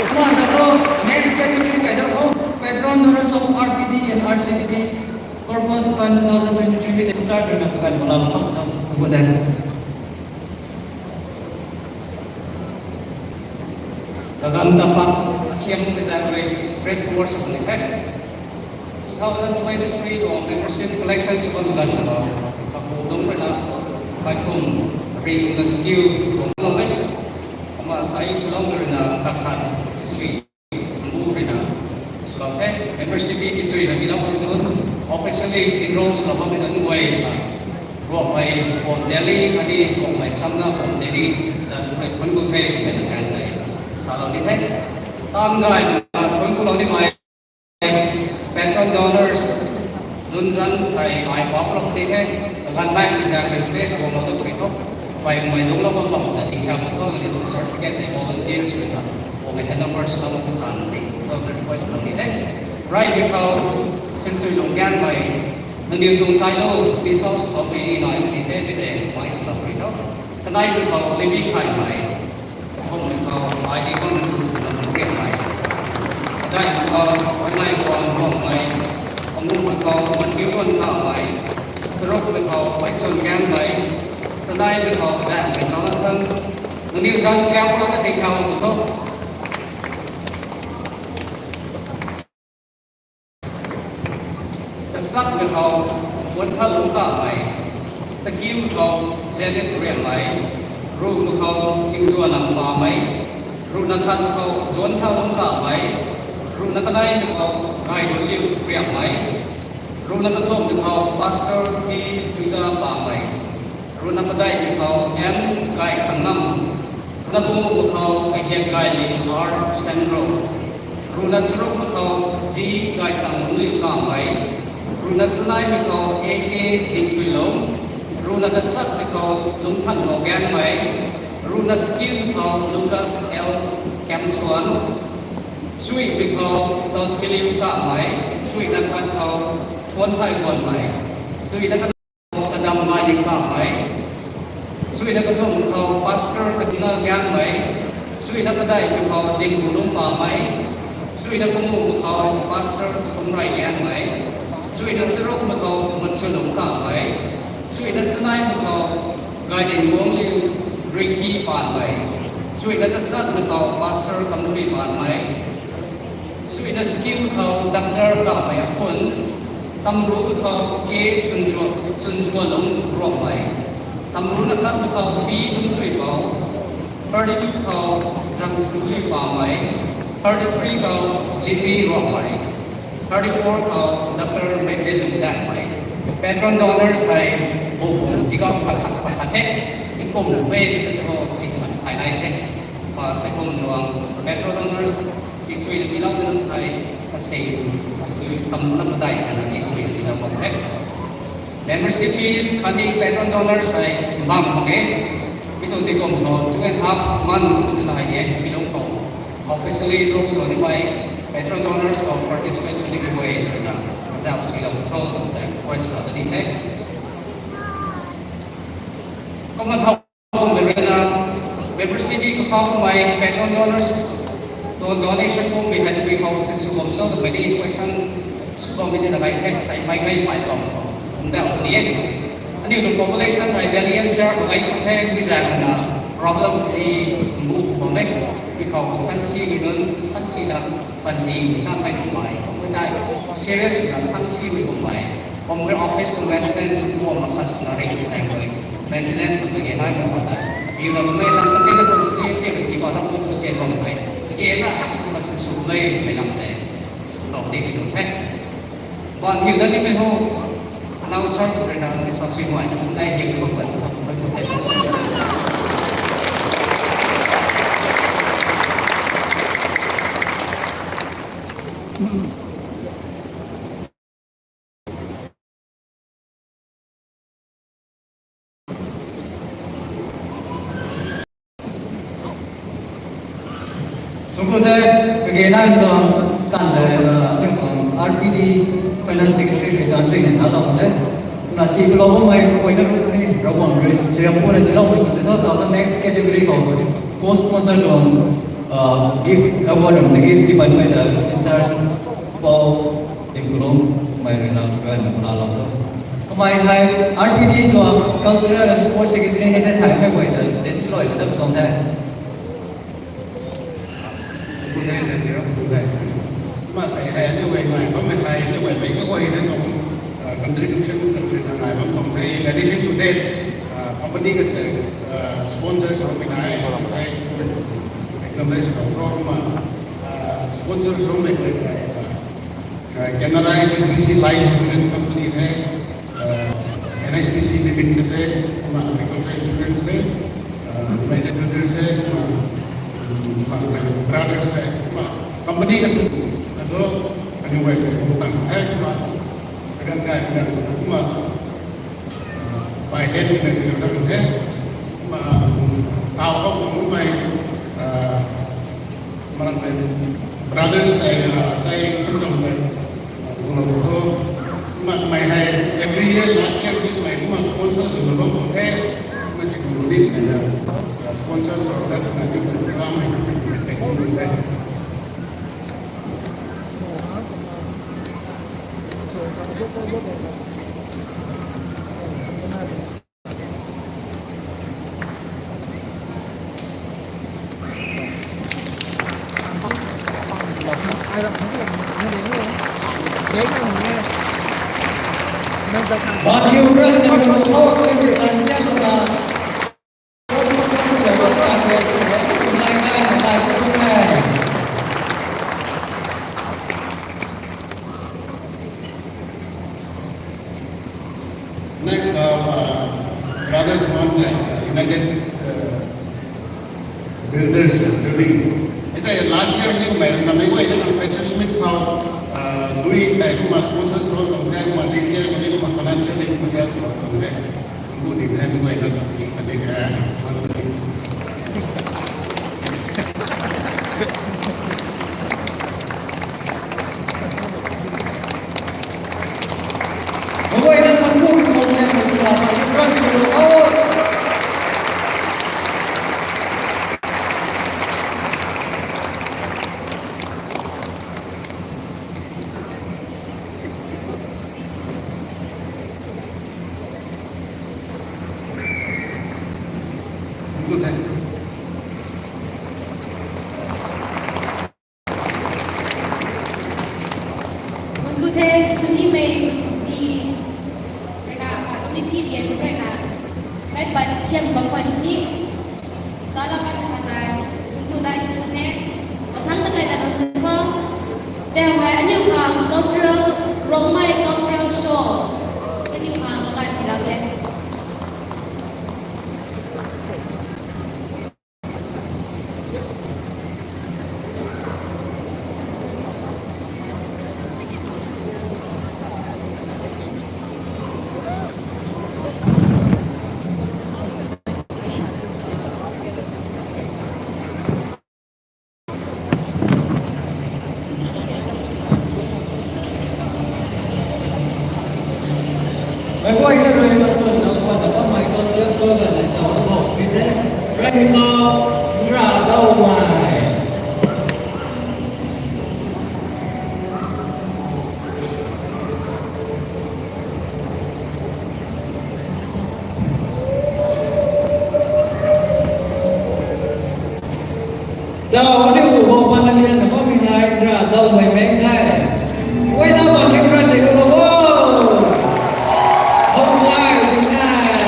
Kumna ta lo, next category kai da ho, Patron Honours of R P D and R C P D, Corpus Fund two thousand twenty-three mi de in charge rui na kagan mala kum de. Thangc khou the. Tapak akhiam mei zaeng rui spread forward sw ni the. Two thousand twenty-three tuang membership collection sw bam ganv khou, kapu dungc rui na, kaithum ri kumna skill tuang lou e. Kumna sai swlou rui na kakhat sui, mbu rui na swlou the. Membership fee ki sui na kilou nunc officially enroll swlou bammei nunc guay na, Ruangmei Pon Delhi khatni Ruangmei Chamna Pon Delhi zat rui thuanc ku the twmei na ganv tei salou ni the. Tam gay na thuanc kulou nimei patron donors nunc zanc hei ai paplou puni the. Kaganv baihmei zaeng rui stage guanglou tu puni tho. Kabaimei dungclou bam bam ta ding kha bam tho, kaniw tuang certificate tei volunteers rui ta, guangmei hand over swlou kasan ding thu request lou ni the. Raimei khou sinsui lung ganmei, nangniw tuang title Bishop of Mary nai puni the, mi tei mei swlou puni tho. Kanaimei khou Levi Thaymei, kathumhmei khou I D Guangmei, Pu Pu Namrianmei, kadaihmei khou Nai Puan Ruangmei, panguhmei khou Mathiu Guan Kamei, charukmei khou Paichun Ganmei, sanaimei khou Daihmei Jonathan. Nangniw zanc kau puna ta ding khou pu tho. Tasakmei khou Puanthanlung Kamei, sakimei khou Janet Rianmei, ruhmei khou Singzuanam Pamei, ruhna khatmei khou Duanthanlung Kamei, ruhna kadaihmei khou Gaiduanliu Rianmei, ruhna kathumhmei khou Pastor T Juda Pamei, ruhna kadaihmei khou M Gaikhangam, ruhna panguhmei khou Kahiak Gaili R Sangro, ruhna charukmei khou G Gaichanglungliu Kamei, ruhna sanaimei khou A K Dingthuilung, ruhna tasakmei khou Lungthanlou Ganmei, ruhna sakimei khou Lucas L Kamsuan, suimei khou Taunthuiliu Kamei, suina khat khou Thuanthai Guanmei, suina khat khou Kadamgailiu Kamei, suina kathumhmei khou Pastor Katina Ganmei, suina kadaihmei khou Dinbulung Pamei, suina panguhmei khou Pastor Sumrai Ganmei, suina charukmei khou Matsulung Kamei, suina sanaimei khou Gaidinguangliu Ricky Panmei, suina tasakmei khou Pastor Kamthui Panmei, suina sakimei khou Doctor Kamei Aphun, tamrumei khou K Chunzua, Chunzualung Ruangmei, tamruna khatmei khou P Lungsuipou, thirty-two khou Zangsuli Pamei, thirty-three khou Jimmy Ruangmei, thirty-four khou Doctor Mezilung Daihmei. Patron donors hei bu bu tikau pakhat pakhat the. Tikum mei tu tu chikhat phai nai the. Pa seikum tuang patron donors tisui na tiloumei nunc hei, asei, asui, tamna padai kana tisui na tilou bam the. Membership fees khatni patron donors hei mbam mak e. Mi tuang tikum khou two and half month khou twna hei de, mi lung khou officially enroll sw nimei patron donors khou participate sw nimei guay na kazauh suilou tho twmei tei request sa ta ni the. Kumna thau kummei rui na membership fee kakhou kummei patron donors tuang donation kummei hei tabui khou si sw bam cho twmei ni question sw bammei ni na kai the, sai mei mei pai bam khou kum da ni e. Aniu tuang population hei Delhi N C R khou kai tu the, mi zaeng na problem ni mbu bam e. Mi khou sansimei nunc, sansina panty ta kai kummei, kummei tei serious na sansimei kummei, kummei office tuang maintenance kummei khat swna ring mi zaeng rui maintenance kummei ge nai kummei tei, piuna kummei nang ta tei na kummei scheme tei rui tiba na kum tu sian bammei, kage na khat kummei si sw mei mei lam tei sw tau ni mi tu the. Ban hiu dat nimei ho, announcer rui na mi sa sui mai tu nai hiu bam kan kham thoi tu the. Tuku the, kage nai tuang tan de, uh, aniu tuang R P D Finance Secretary rui tan sui ne thalou the. Na ti kulou mei kaguayna rui ni, Ravguangc rui suaihiam puna tiiloumei sw the tho, tau ta next category khou co-sponsor tuang, uh, gift award ram the gift ti bammei ta in charge Pou Tingkulungmei rui na ganv na kuna lou tho. Kamei hei R P D tuang Cultural and Sports Secretary ni the, thaymei guay ta tin loi ta tuang the. Tirau kum de. Kumna sei hei aniu guay ngai bammei hei aniu guay mei kaguayna tuang contribution ta kuri na ngai bam tuang the. In addition to that, company ka sei sponsors rui na e, acknowledge bam tho kumna sponsors rui mei guay ngai. Canara H S B C Life Insurance Company the, N H B C Limited the, kumna Agriculture Insurance the, United Builders the, kumna, kumna Brothers the, kumna company katu, katu, kaniw guay sei kum tang the, kumna, kaganv kai, kumna, kumna, by hand kumna tirou dat kan the, kumna, tau khou kummei, Maram mei brothers tei, sai cham cham tei, kumna tho, kumna mei hei every year, last year ni mei kumna sponsors swna bam tuang the, kumna si kum ni mei na sponsors of that na ni kumna mei kumna tei kum the. Next, uh, brother Duan, uh, United, uh, Builders, uh, Building. Ita last year ni mei na mei guay na freshers meet khou, uh, dui kai kumna sponsors role tuang the, kumna this year ni kumna financially kumna help role tuang the. Kum di the, mei guay na tuang di, kani, uh, Thuanc ku the, swnimei zi rui na, committee biak rui na, kai pat thiam bam khwan sini, ta la kan khat tei, thuanc ku dai thuanc ku the, mathang ta kai ta kan sw khou, tei hei aniu khang cultural, Rongmei cultural show, aniu khang makan tilam the. Meic guayna rui maswn nang khwan na bammei cultural slogan nei taw khou mi the. Rani khou, Nra Daumei. Daw aniu hu ho pan na lian na bammei nai, Nra Daumei mei the. Guayna bam kiu ran de hu ho. Hou guay di nai.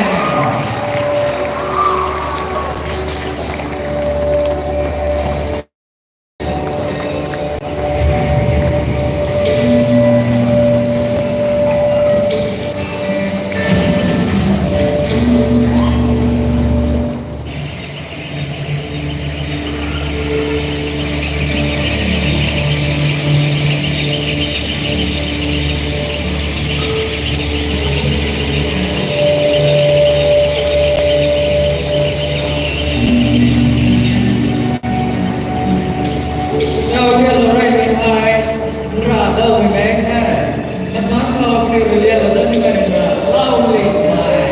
Daw lian lou rey mei hei, Nra Daumei mei the. Mathang khou kaniw rui lian lou dat nimei rui na, Lau Lingmei.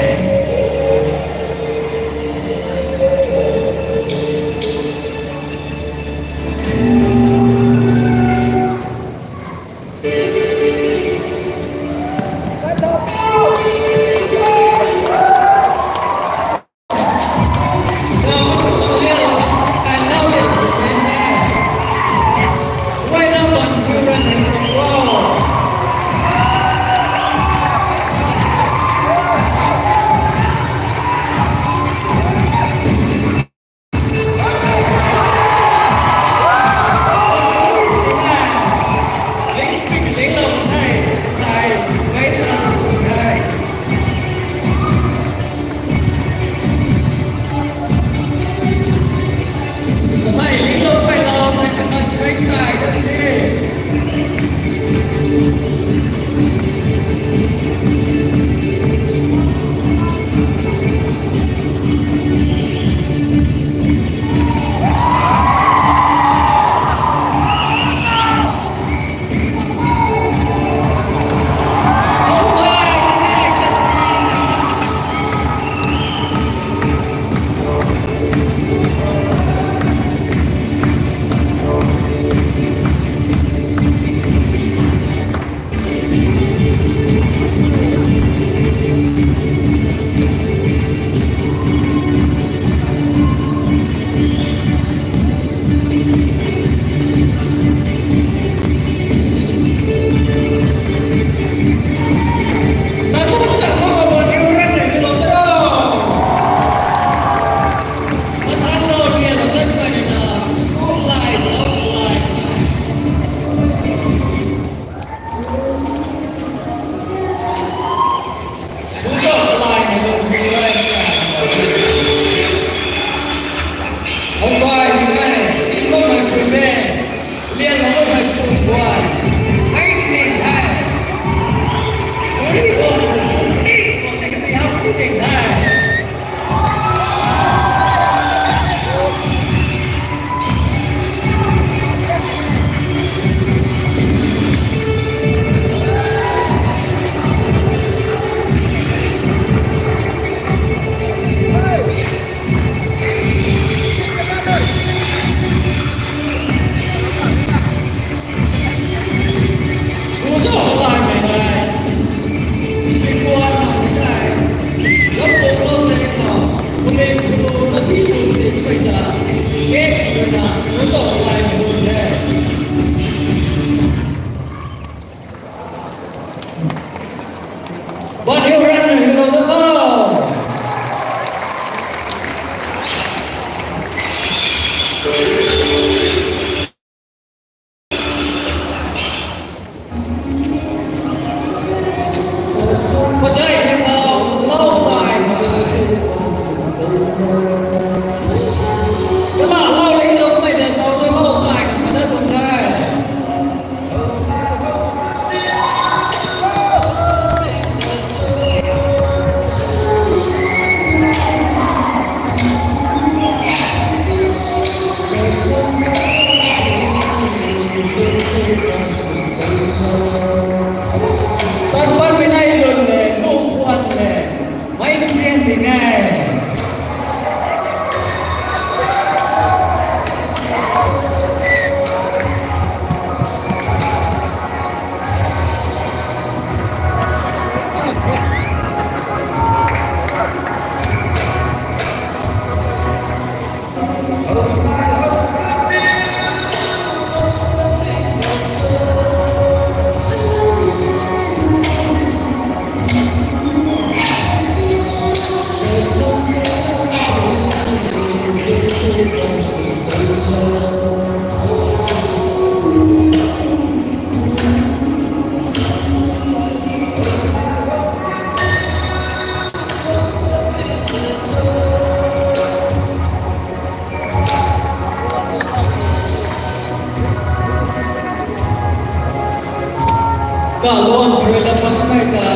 Kaluang rui la pakmei ta,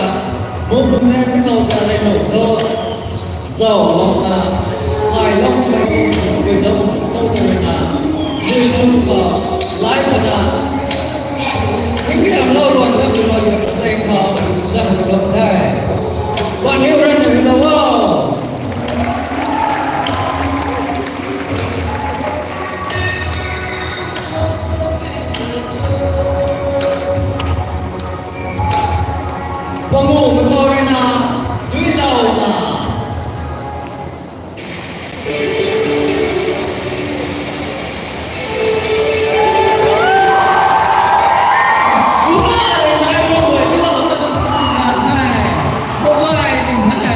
mukmei mei khou ta rei lou tho. Zaulouna, khailou mei, rui zau khou ta rui na, rui zau khou, lai pa na. Tingriam lou luan ta rui luan ta sei khou, zang rui lou the. Wan hiu ran rui lou o. Panguh mei khou rui na, duilouna. Duilouna, duilouna, duilouna, duilouna, the. Bye bye, the.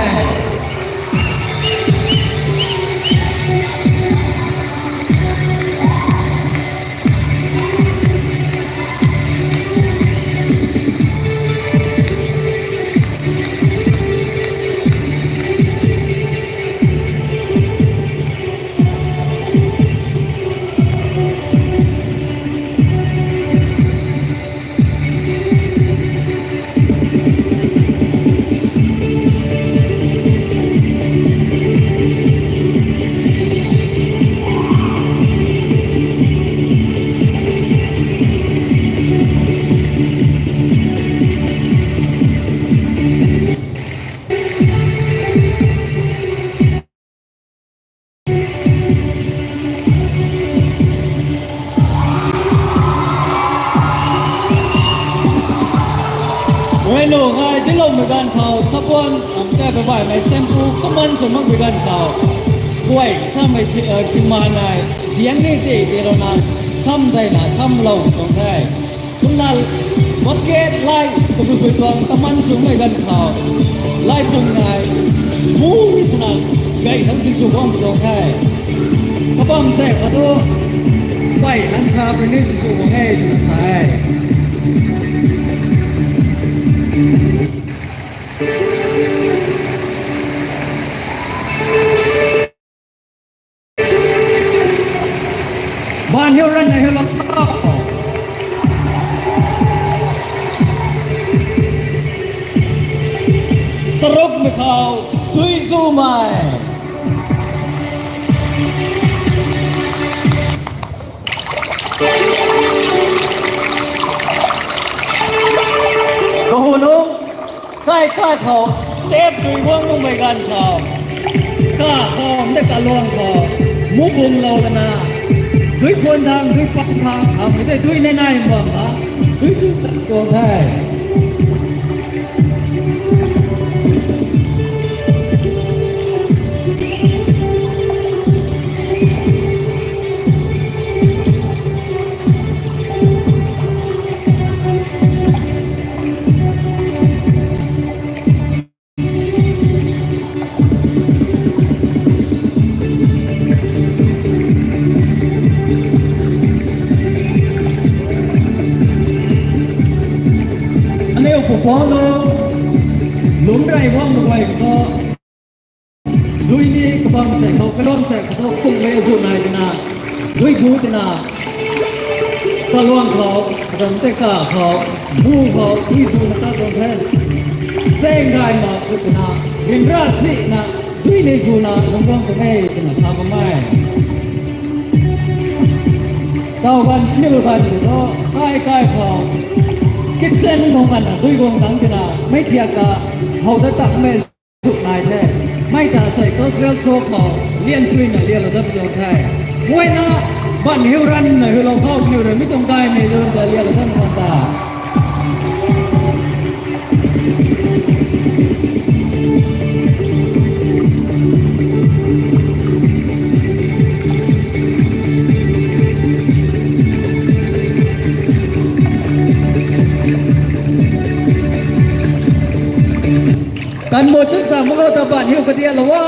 Rui lou hei, duiloumei ganv khou, sabon, am, tei baihmei shampoo, kaman sw makpui ganv khou. Kuay, samei ti, eh, timan nai, diang ni ti, ti lou na, sam dei na, sam lou tuang the. Kumna, bucket, lai, kabui bui tuang, kaman swmei ganv khou. Lai pung nai, mu ni swna, gay thang sin sw bam tuang the. Kabam se, khou tu, pai, lan sa, puni sin sw bam e, twna sa e. Ban hiu ran na hiu lou tho. Saruk mei khou, dui zumei. Kahunung, kai kai khou, tap dui guang guangmei ganv khou, ka khou, mei kaluang khou, mukbung lou lana, dui khwan thang, dui pang thang, am, mei tei dui nai nai bam thang, dui chu tat tuang the. Aniu pu puang lou, lum rey guang mei guay khou, dui ni kabam se khou, kalum se khou, kung mei azu nai tina, dui gu tina, kaluang khou, ram tei ka khou, bu khou, dui zu na ta tuang the. Seng gay mak khou tina, ryanra sina, dui ni zu na, lungc guang tuang e, twna sa bam e. Tau ganv, aniu ganv khou thu, kai kai khou, kitchen khou ganv na, dui guang tang tina, mei thiak ta, how ta takmei zuk nai the. Mei ta sei cultural show khou, lian suina lianlou dat tuang the. Guayna, ban hiu ran na hiu lou khou, aniu rui mi tuang gaymei lun ta lianlou dat tuang ta. Tanmei chunsa mak khou ta ban hiu kadianlou o.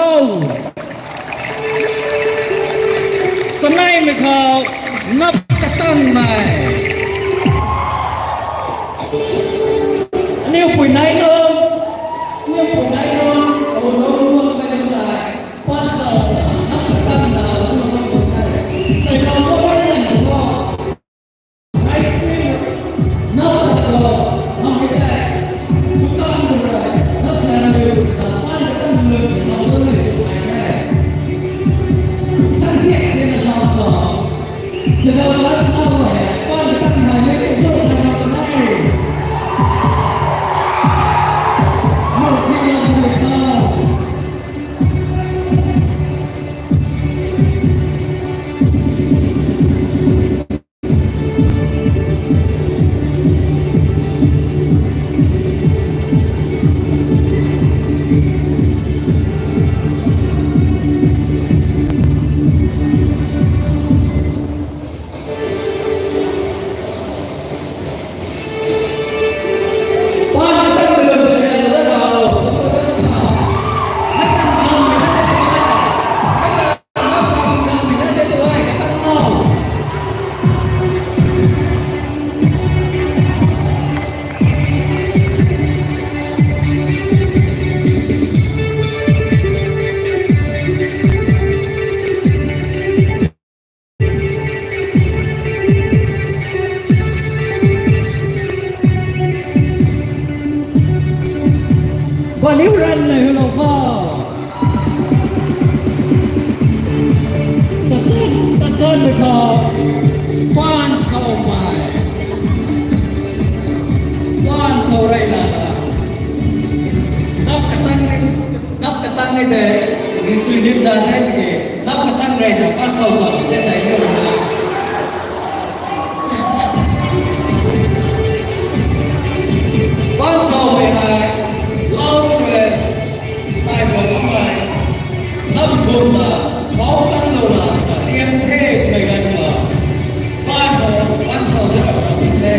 Saneimei khou nap katanmei. Aniu pui nai lou, aniu pui nai lou, alou lou lou mei lou tei, pan sa, nap katanmei lou lou mei lou tei. Sei lou lou mei lou lou. Nai si, nap katanmei lou, nap Baniu ran le helo kho. Tasan, tasan le kho. Paan sau mai. Paan sau rey na. Nap katang ni, nap katang ni de. Jisu nim za de ke. Nap katang rey na paan sau kho. Te sai ni na. Paan sau mei hei, lau tu rui, tai guan bammei, nam bum na, pau kan lou na, riang the mei ganv khou, paan hou, paan sau da rap na the.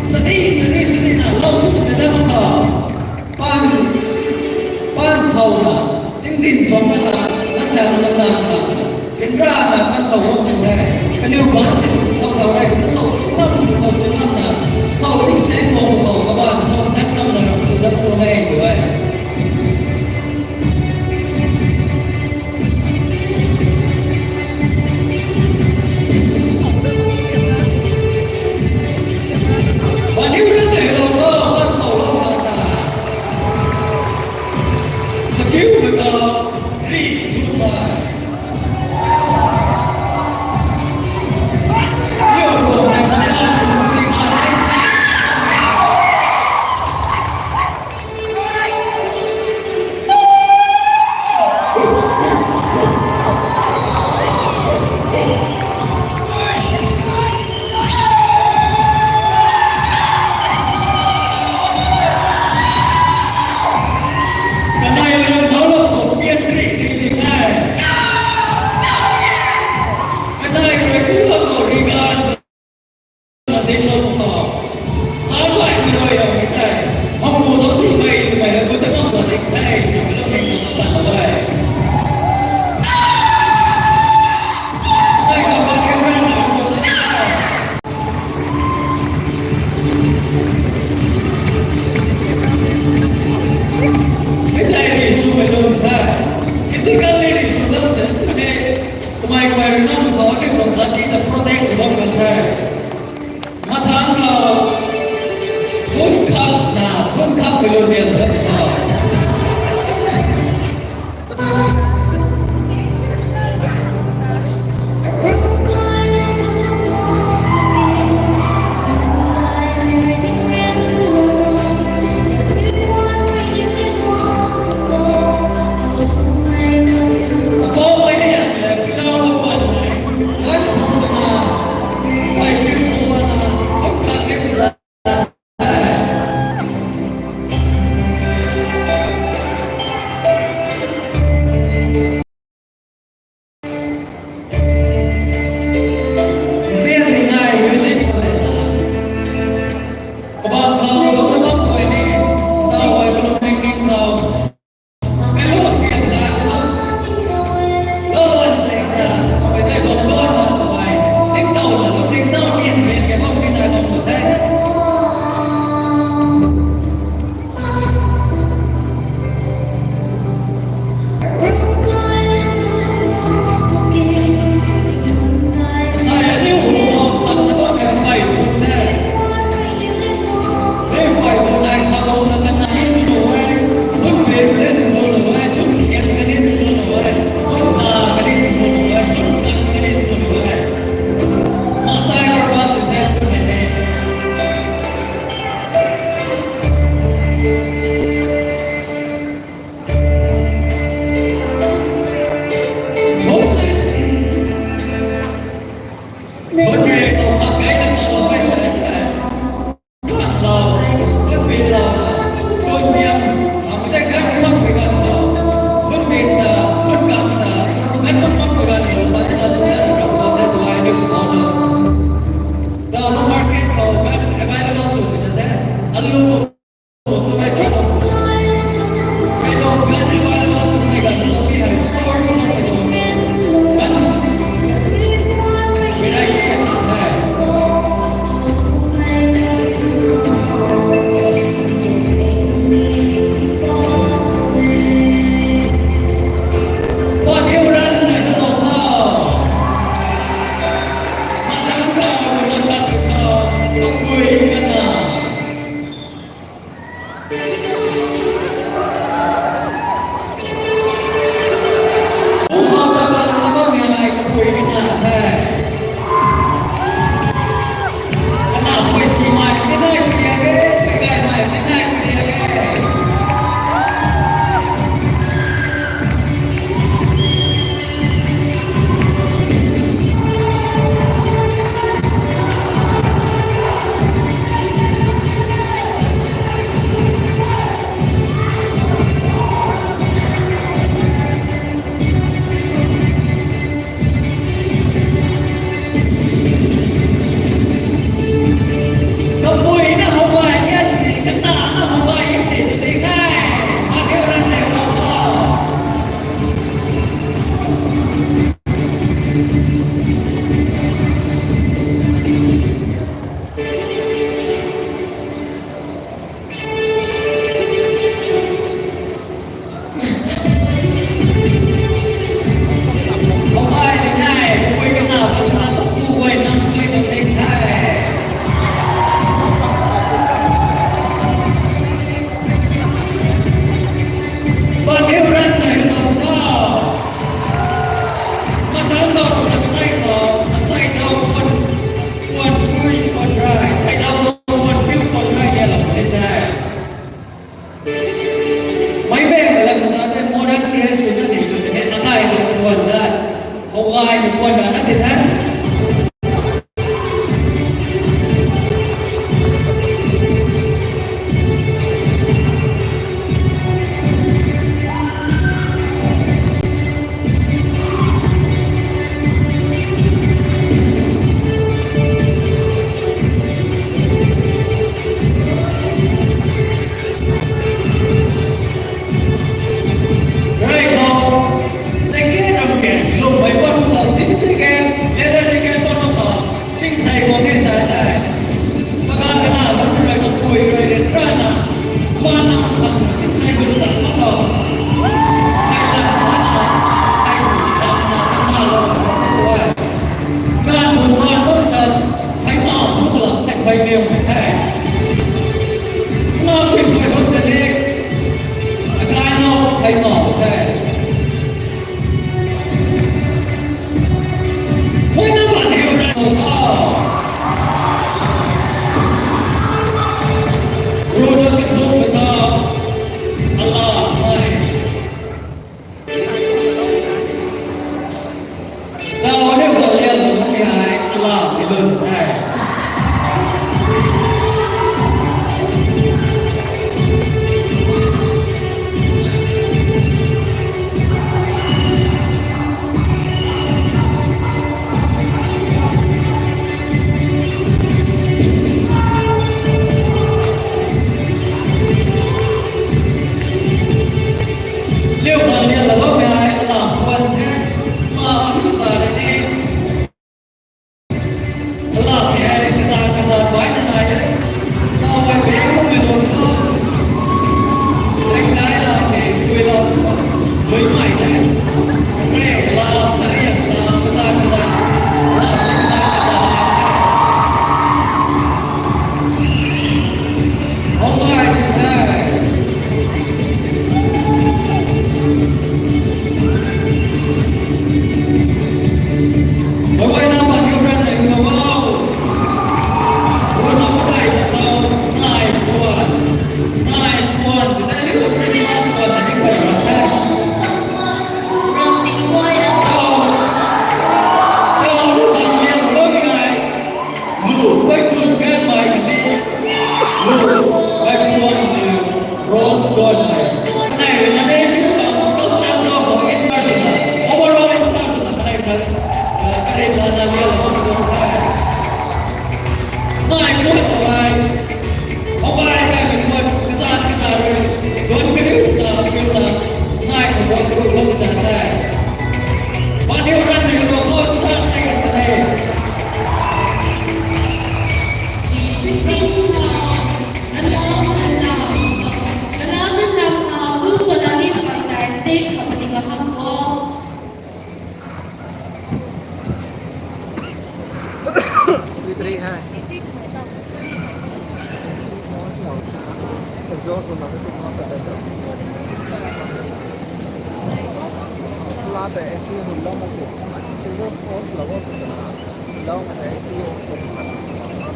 Sadi, sadi, sadi na, lau tu tu na, paan, paan sau na, tingzin suang na, na sam sam na, ryanra na, paan sau guang tu the. Kaniw baan sin, sau tau rey, na sau sw ngam, sau sw ngam na, sau ting seng guang tu, kabaan sau tat ngam na, ram sw dat tu the, tu e. Kanei lun zauclou khou pian ri ri ding e. Kanei rui pian lou khou ri gan sw na dinglou khou, zauc gaymei rui ramei tei, hangpu zauc simei twmei hei bu ta ngam la ding the, twmei lou ning khou ta lou e. Sai khou kan khe rui na lou ta e. Mei tei ri swmei lun the. Physically ri sw lam se tw e. Kamei kamei rui na sw khou aniu tuang zati ta protect sw bam kan the. Mathang khou thun khak na, thun khakmei lun rian ta tha.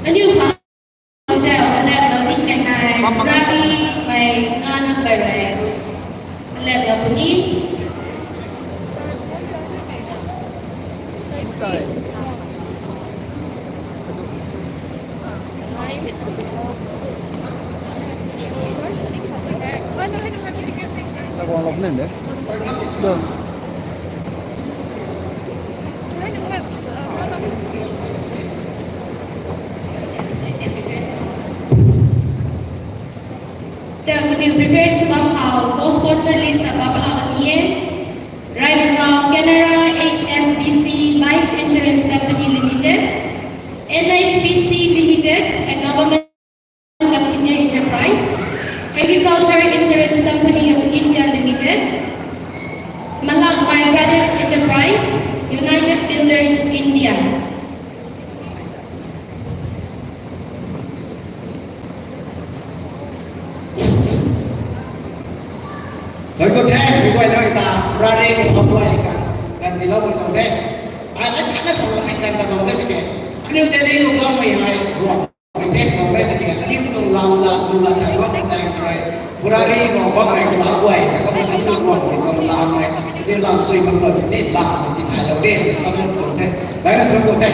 Aniu khang tei alepna ding mei hei, Rari mei ngana kai rui alepna puni. Tei kaniw prepare sw bam khou co-sponsor list ta pa palana ni e. Raimei khou Canara H S B C Life Insurance Company Limited, N H B C Limited, a Government of India enterprise, Agriculture Insurance Company of India Limited, Malakmai Brothers Enterprise, United Builders India. Thank you, thank you, guay nai ta, Rari khou guay kan, kan tiiloumei tuang the. Ai lai khatna sa kan kan tuang the tiki. Aniu Delhi khou bammei hei, ruang mei the tuang the tiki. Aniu tuang lam la, lu la thai bam mei zang rui. Rari khou bammei la guay, ta bammei aniu ruang mei tuang lam hei. Aniu lam sui bam khou sini lam hei tithaylou de, sa tuang the. Bai na tuang the.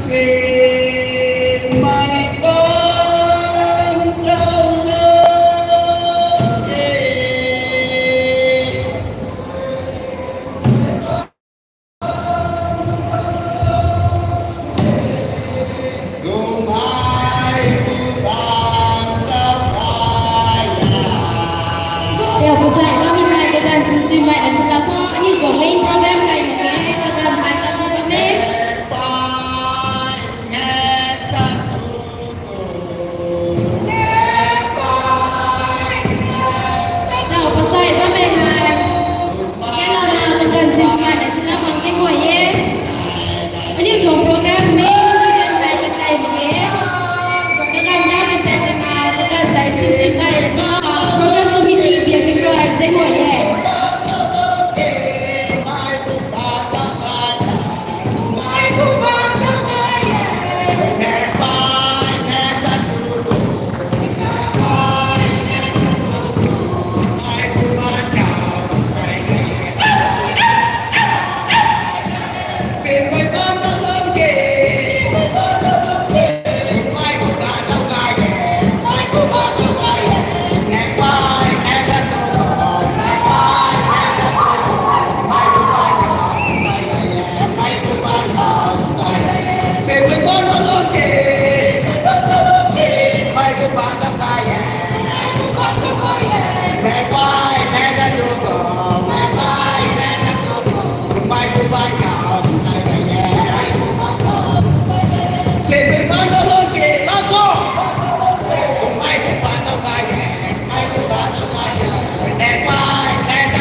Tau pasai bammei hei kaganv sinswmei na sila tho, aniu tuang main program hei mak ge, kaganv hei tat ni bam e. Tau pasai bammei hei, kailouna kaganv sinswmei na sila bam tingguay e. Aniu tuang program main program hei kakai mak ge. Kaganv hei kakai mak ge, kaganv tei sinswmei na sila program committee biak tingguay e.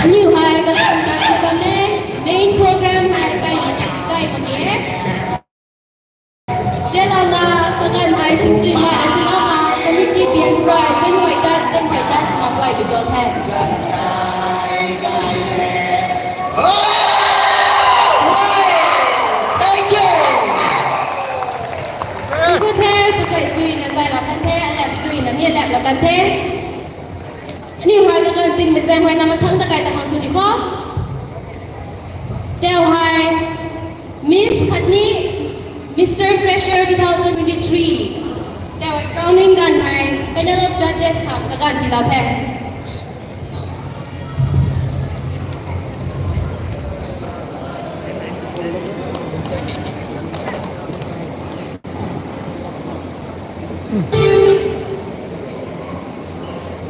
Aniu hei kaganv tat si bam e, main program hei kai mak ge, kai mak ge. Zalouna kaganv hei sinswmei na sila ma committee biak rai, zenghuay tat, zenghuay tat na guay bi tuang the. Thank you. Thank you the, pazai zui na zai la kan the, alap zui na ni alap la kan the. Aniu hei kaganv tingmei zaeng huayna mathangc ta kai ta khang sw di kho. Tau hei Miss khatni Mister Fresher two thousand twenty-three. Tau hei crowning ganv hei panel of judges khang kaganv tiilou the.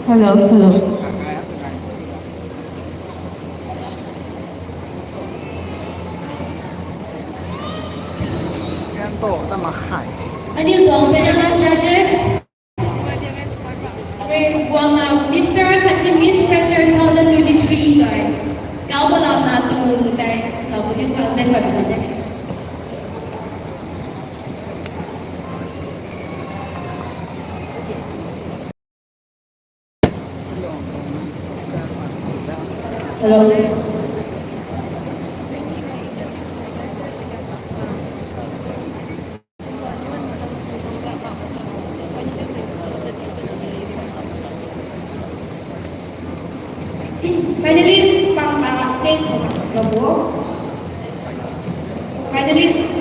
Hello, hello. Aniu tuang panel of judges. Rui guangna Mister khatni Miss Fresher two thousand twenty-three tei kauc balouna kamung tei swlou puni khang zenghuay bam the. Hello. Finalists pang ta stage na bo. Finalists.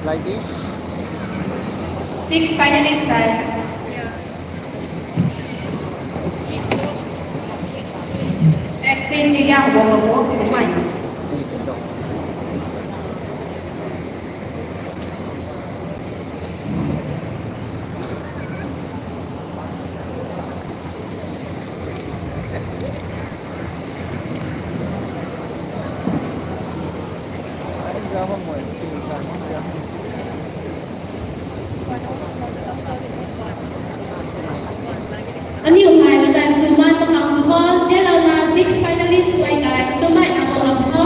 Like this. Six finalists are. Backstage area, go, go, go, go. Aniu hei kaganv sw man kakhang sw kho, zianlouna six finalist guay tei katumei na bam lam kho.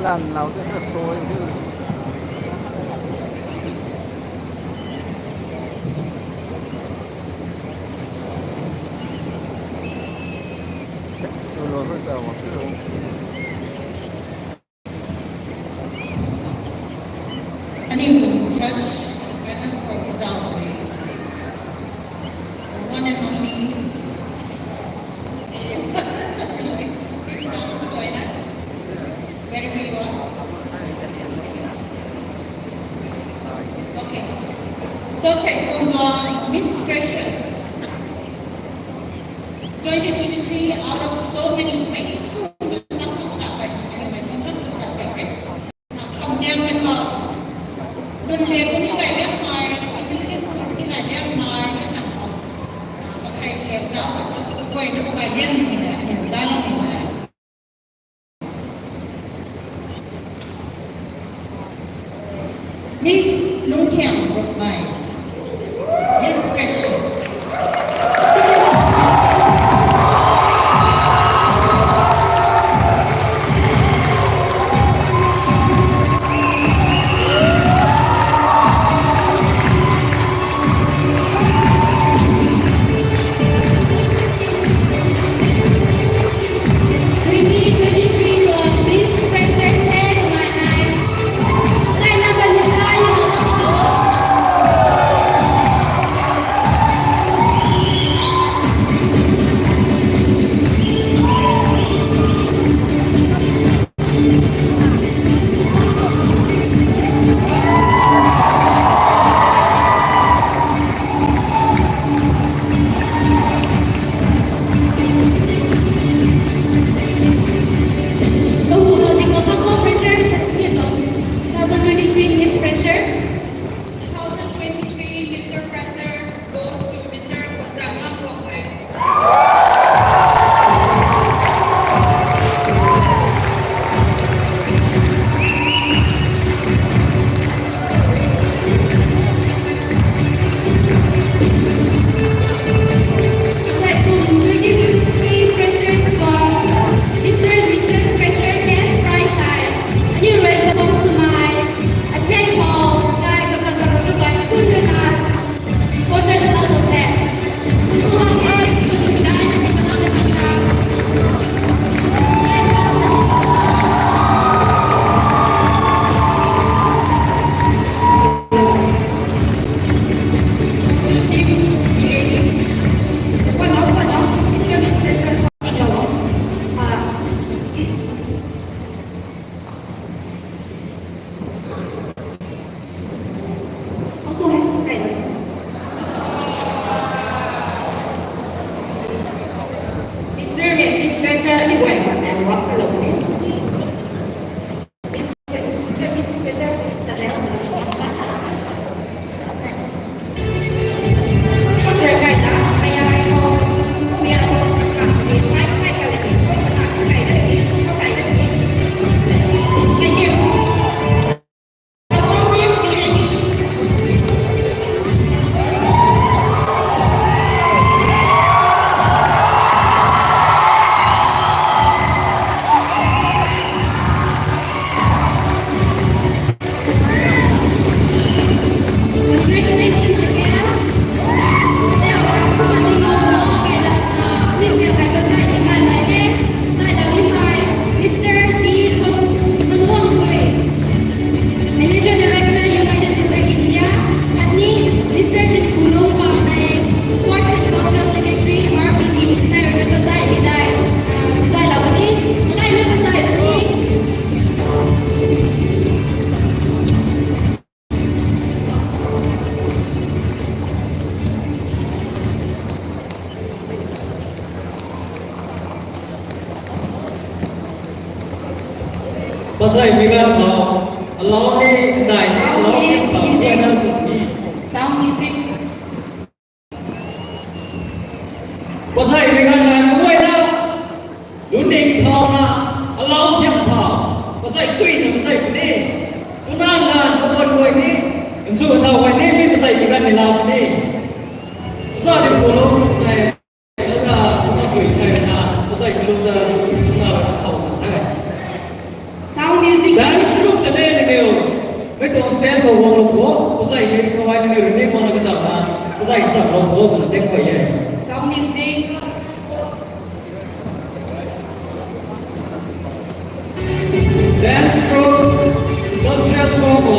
Lan lau te na soi te. Aniu tuang judge, Reverend Khou Zau, the one and only. Such a lovely. Please come join us wherever you are. Okay. So, second one, Miss Freshers. Twenty twenty-three, out of so many, many, Miss Lunghiam Rupmei, Miss Precious. Pazaihmei ganv khou, alau ni, dai ni, alau ni, pazaihmei ganv khou, sound music. Pazaihmei ganv nai mei guayna, lungning thauna, alau thiam thau, pazaih suina pazaih puni. Tuna nganv sa guan guay ni, nsu thau guay ni, mi pazaihmei ganv ni lau puni. Pazaih ni pulou, nai, Aza, kumna tui nai na, pazaih kalung ta, na, na, thau, thau, the. Sound music. Dance troupe ta ne, ni, ni, o. Mei tuang stage khou guang lou kho, pazaih ni, khou ai ni, ni, ni, mana kazauh na, pazaih kazauh lou kho, twna zeng kho e. Sound music. Dance troupe, cultural troupe,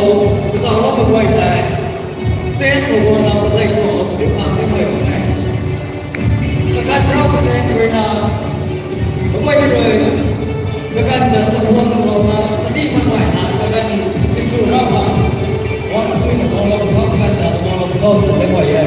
kazauh lou mei guay tei, stage khou guangna pazaih tuang lou puni phang the mei guay nai. Kaganv rau pazaih rui na, kaguay ni rui, kaganv ta chakhwang swlouna, sadi man guay na, kaganv sinsw rau phang, guang suina guang lou khou, kaganv ta guang lou khou, ta zeng guay e.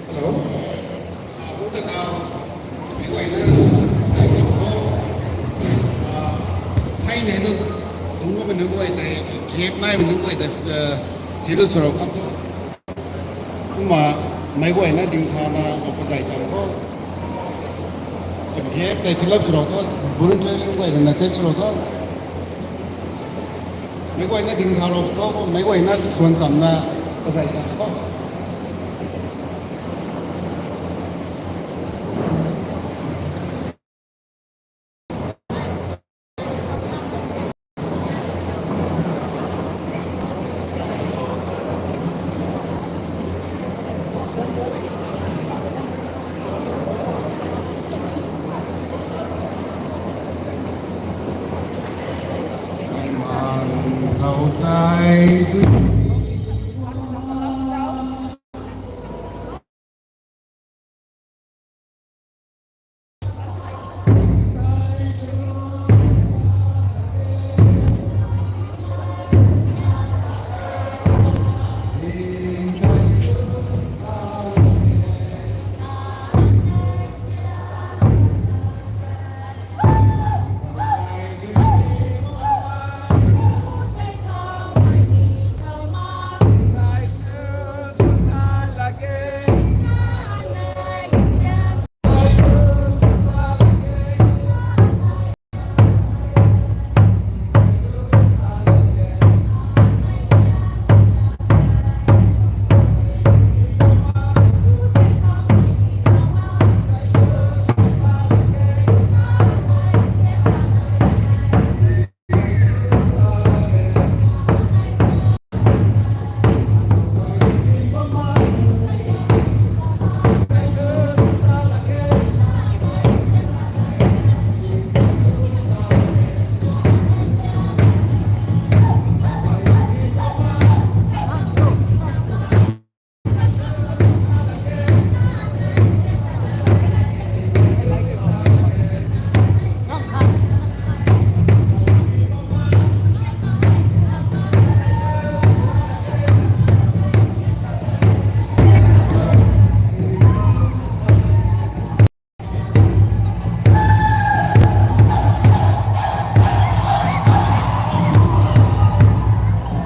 Hello. Hei ne tu, dungc mei nunc guay tei, gap nai mei nunc guay tei, fill swlou kham tu. Kumna, meic guayna ding thana, pazaih cham khou. Gap tei fill up swlou khou, volunteers nunc guay rui na check swlou khou. Meic guayna ding thalou khou, meic guayna swan chamna, pazaih cham khou. Ai man thau tei dui.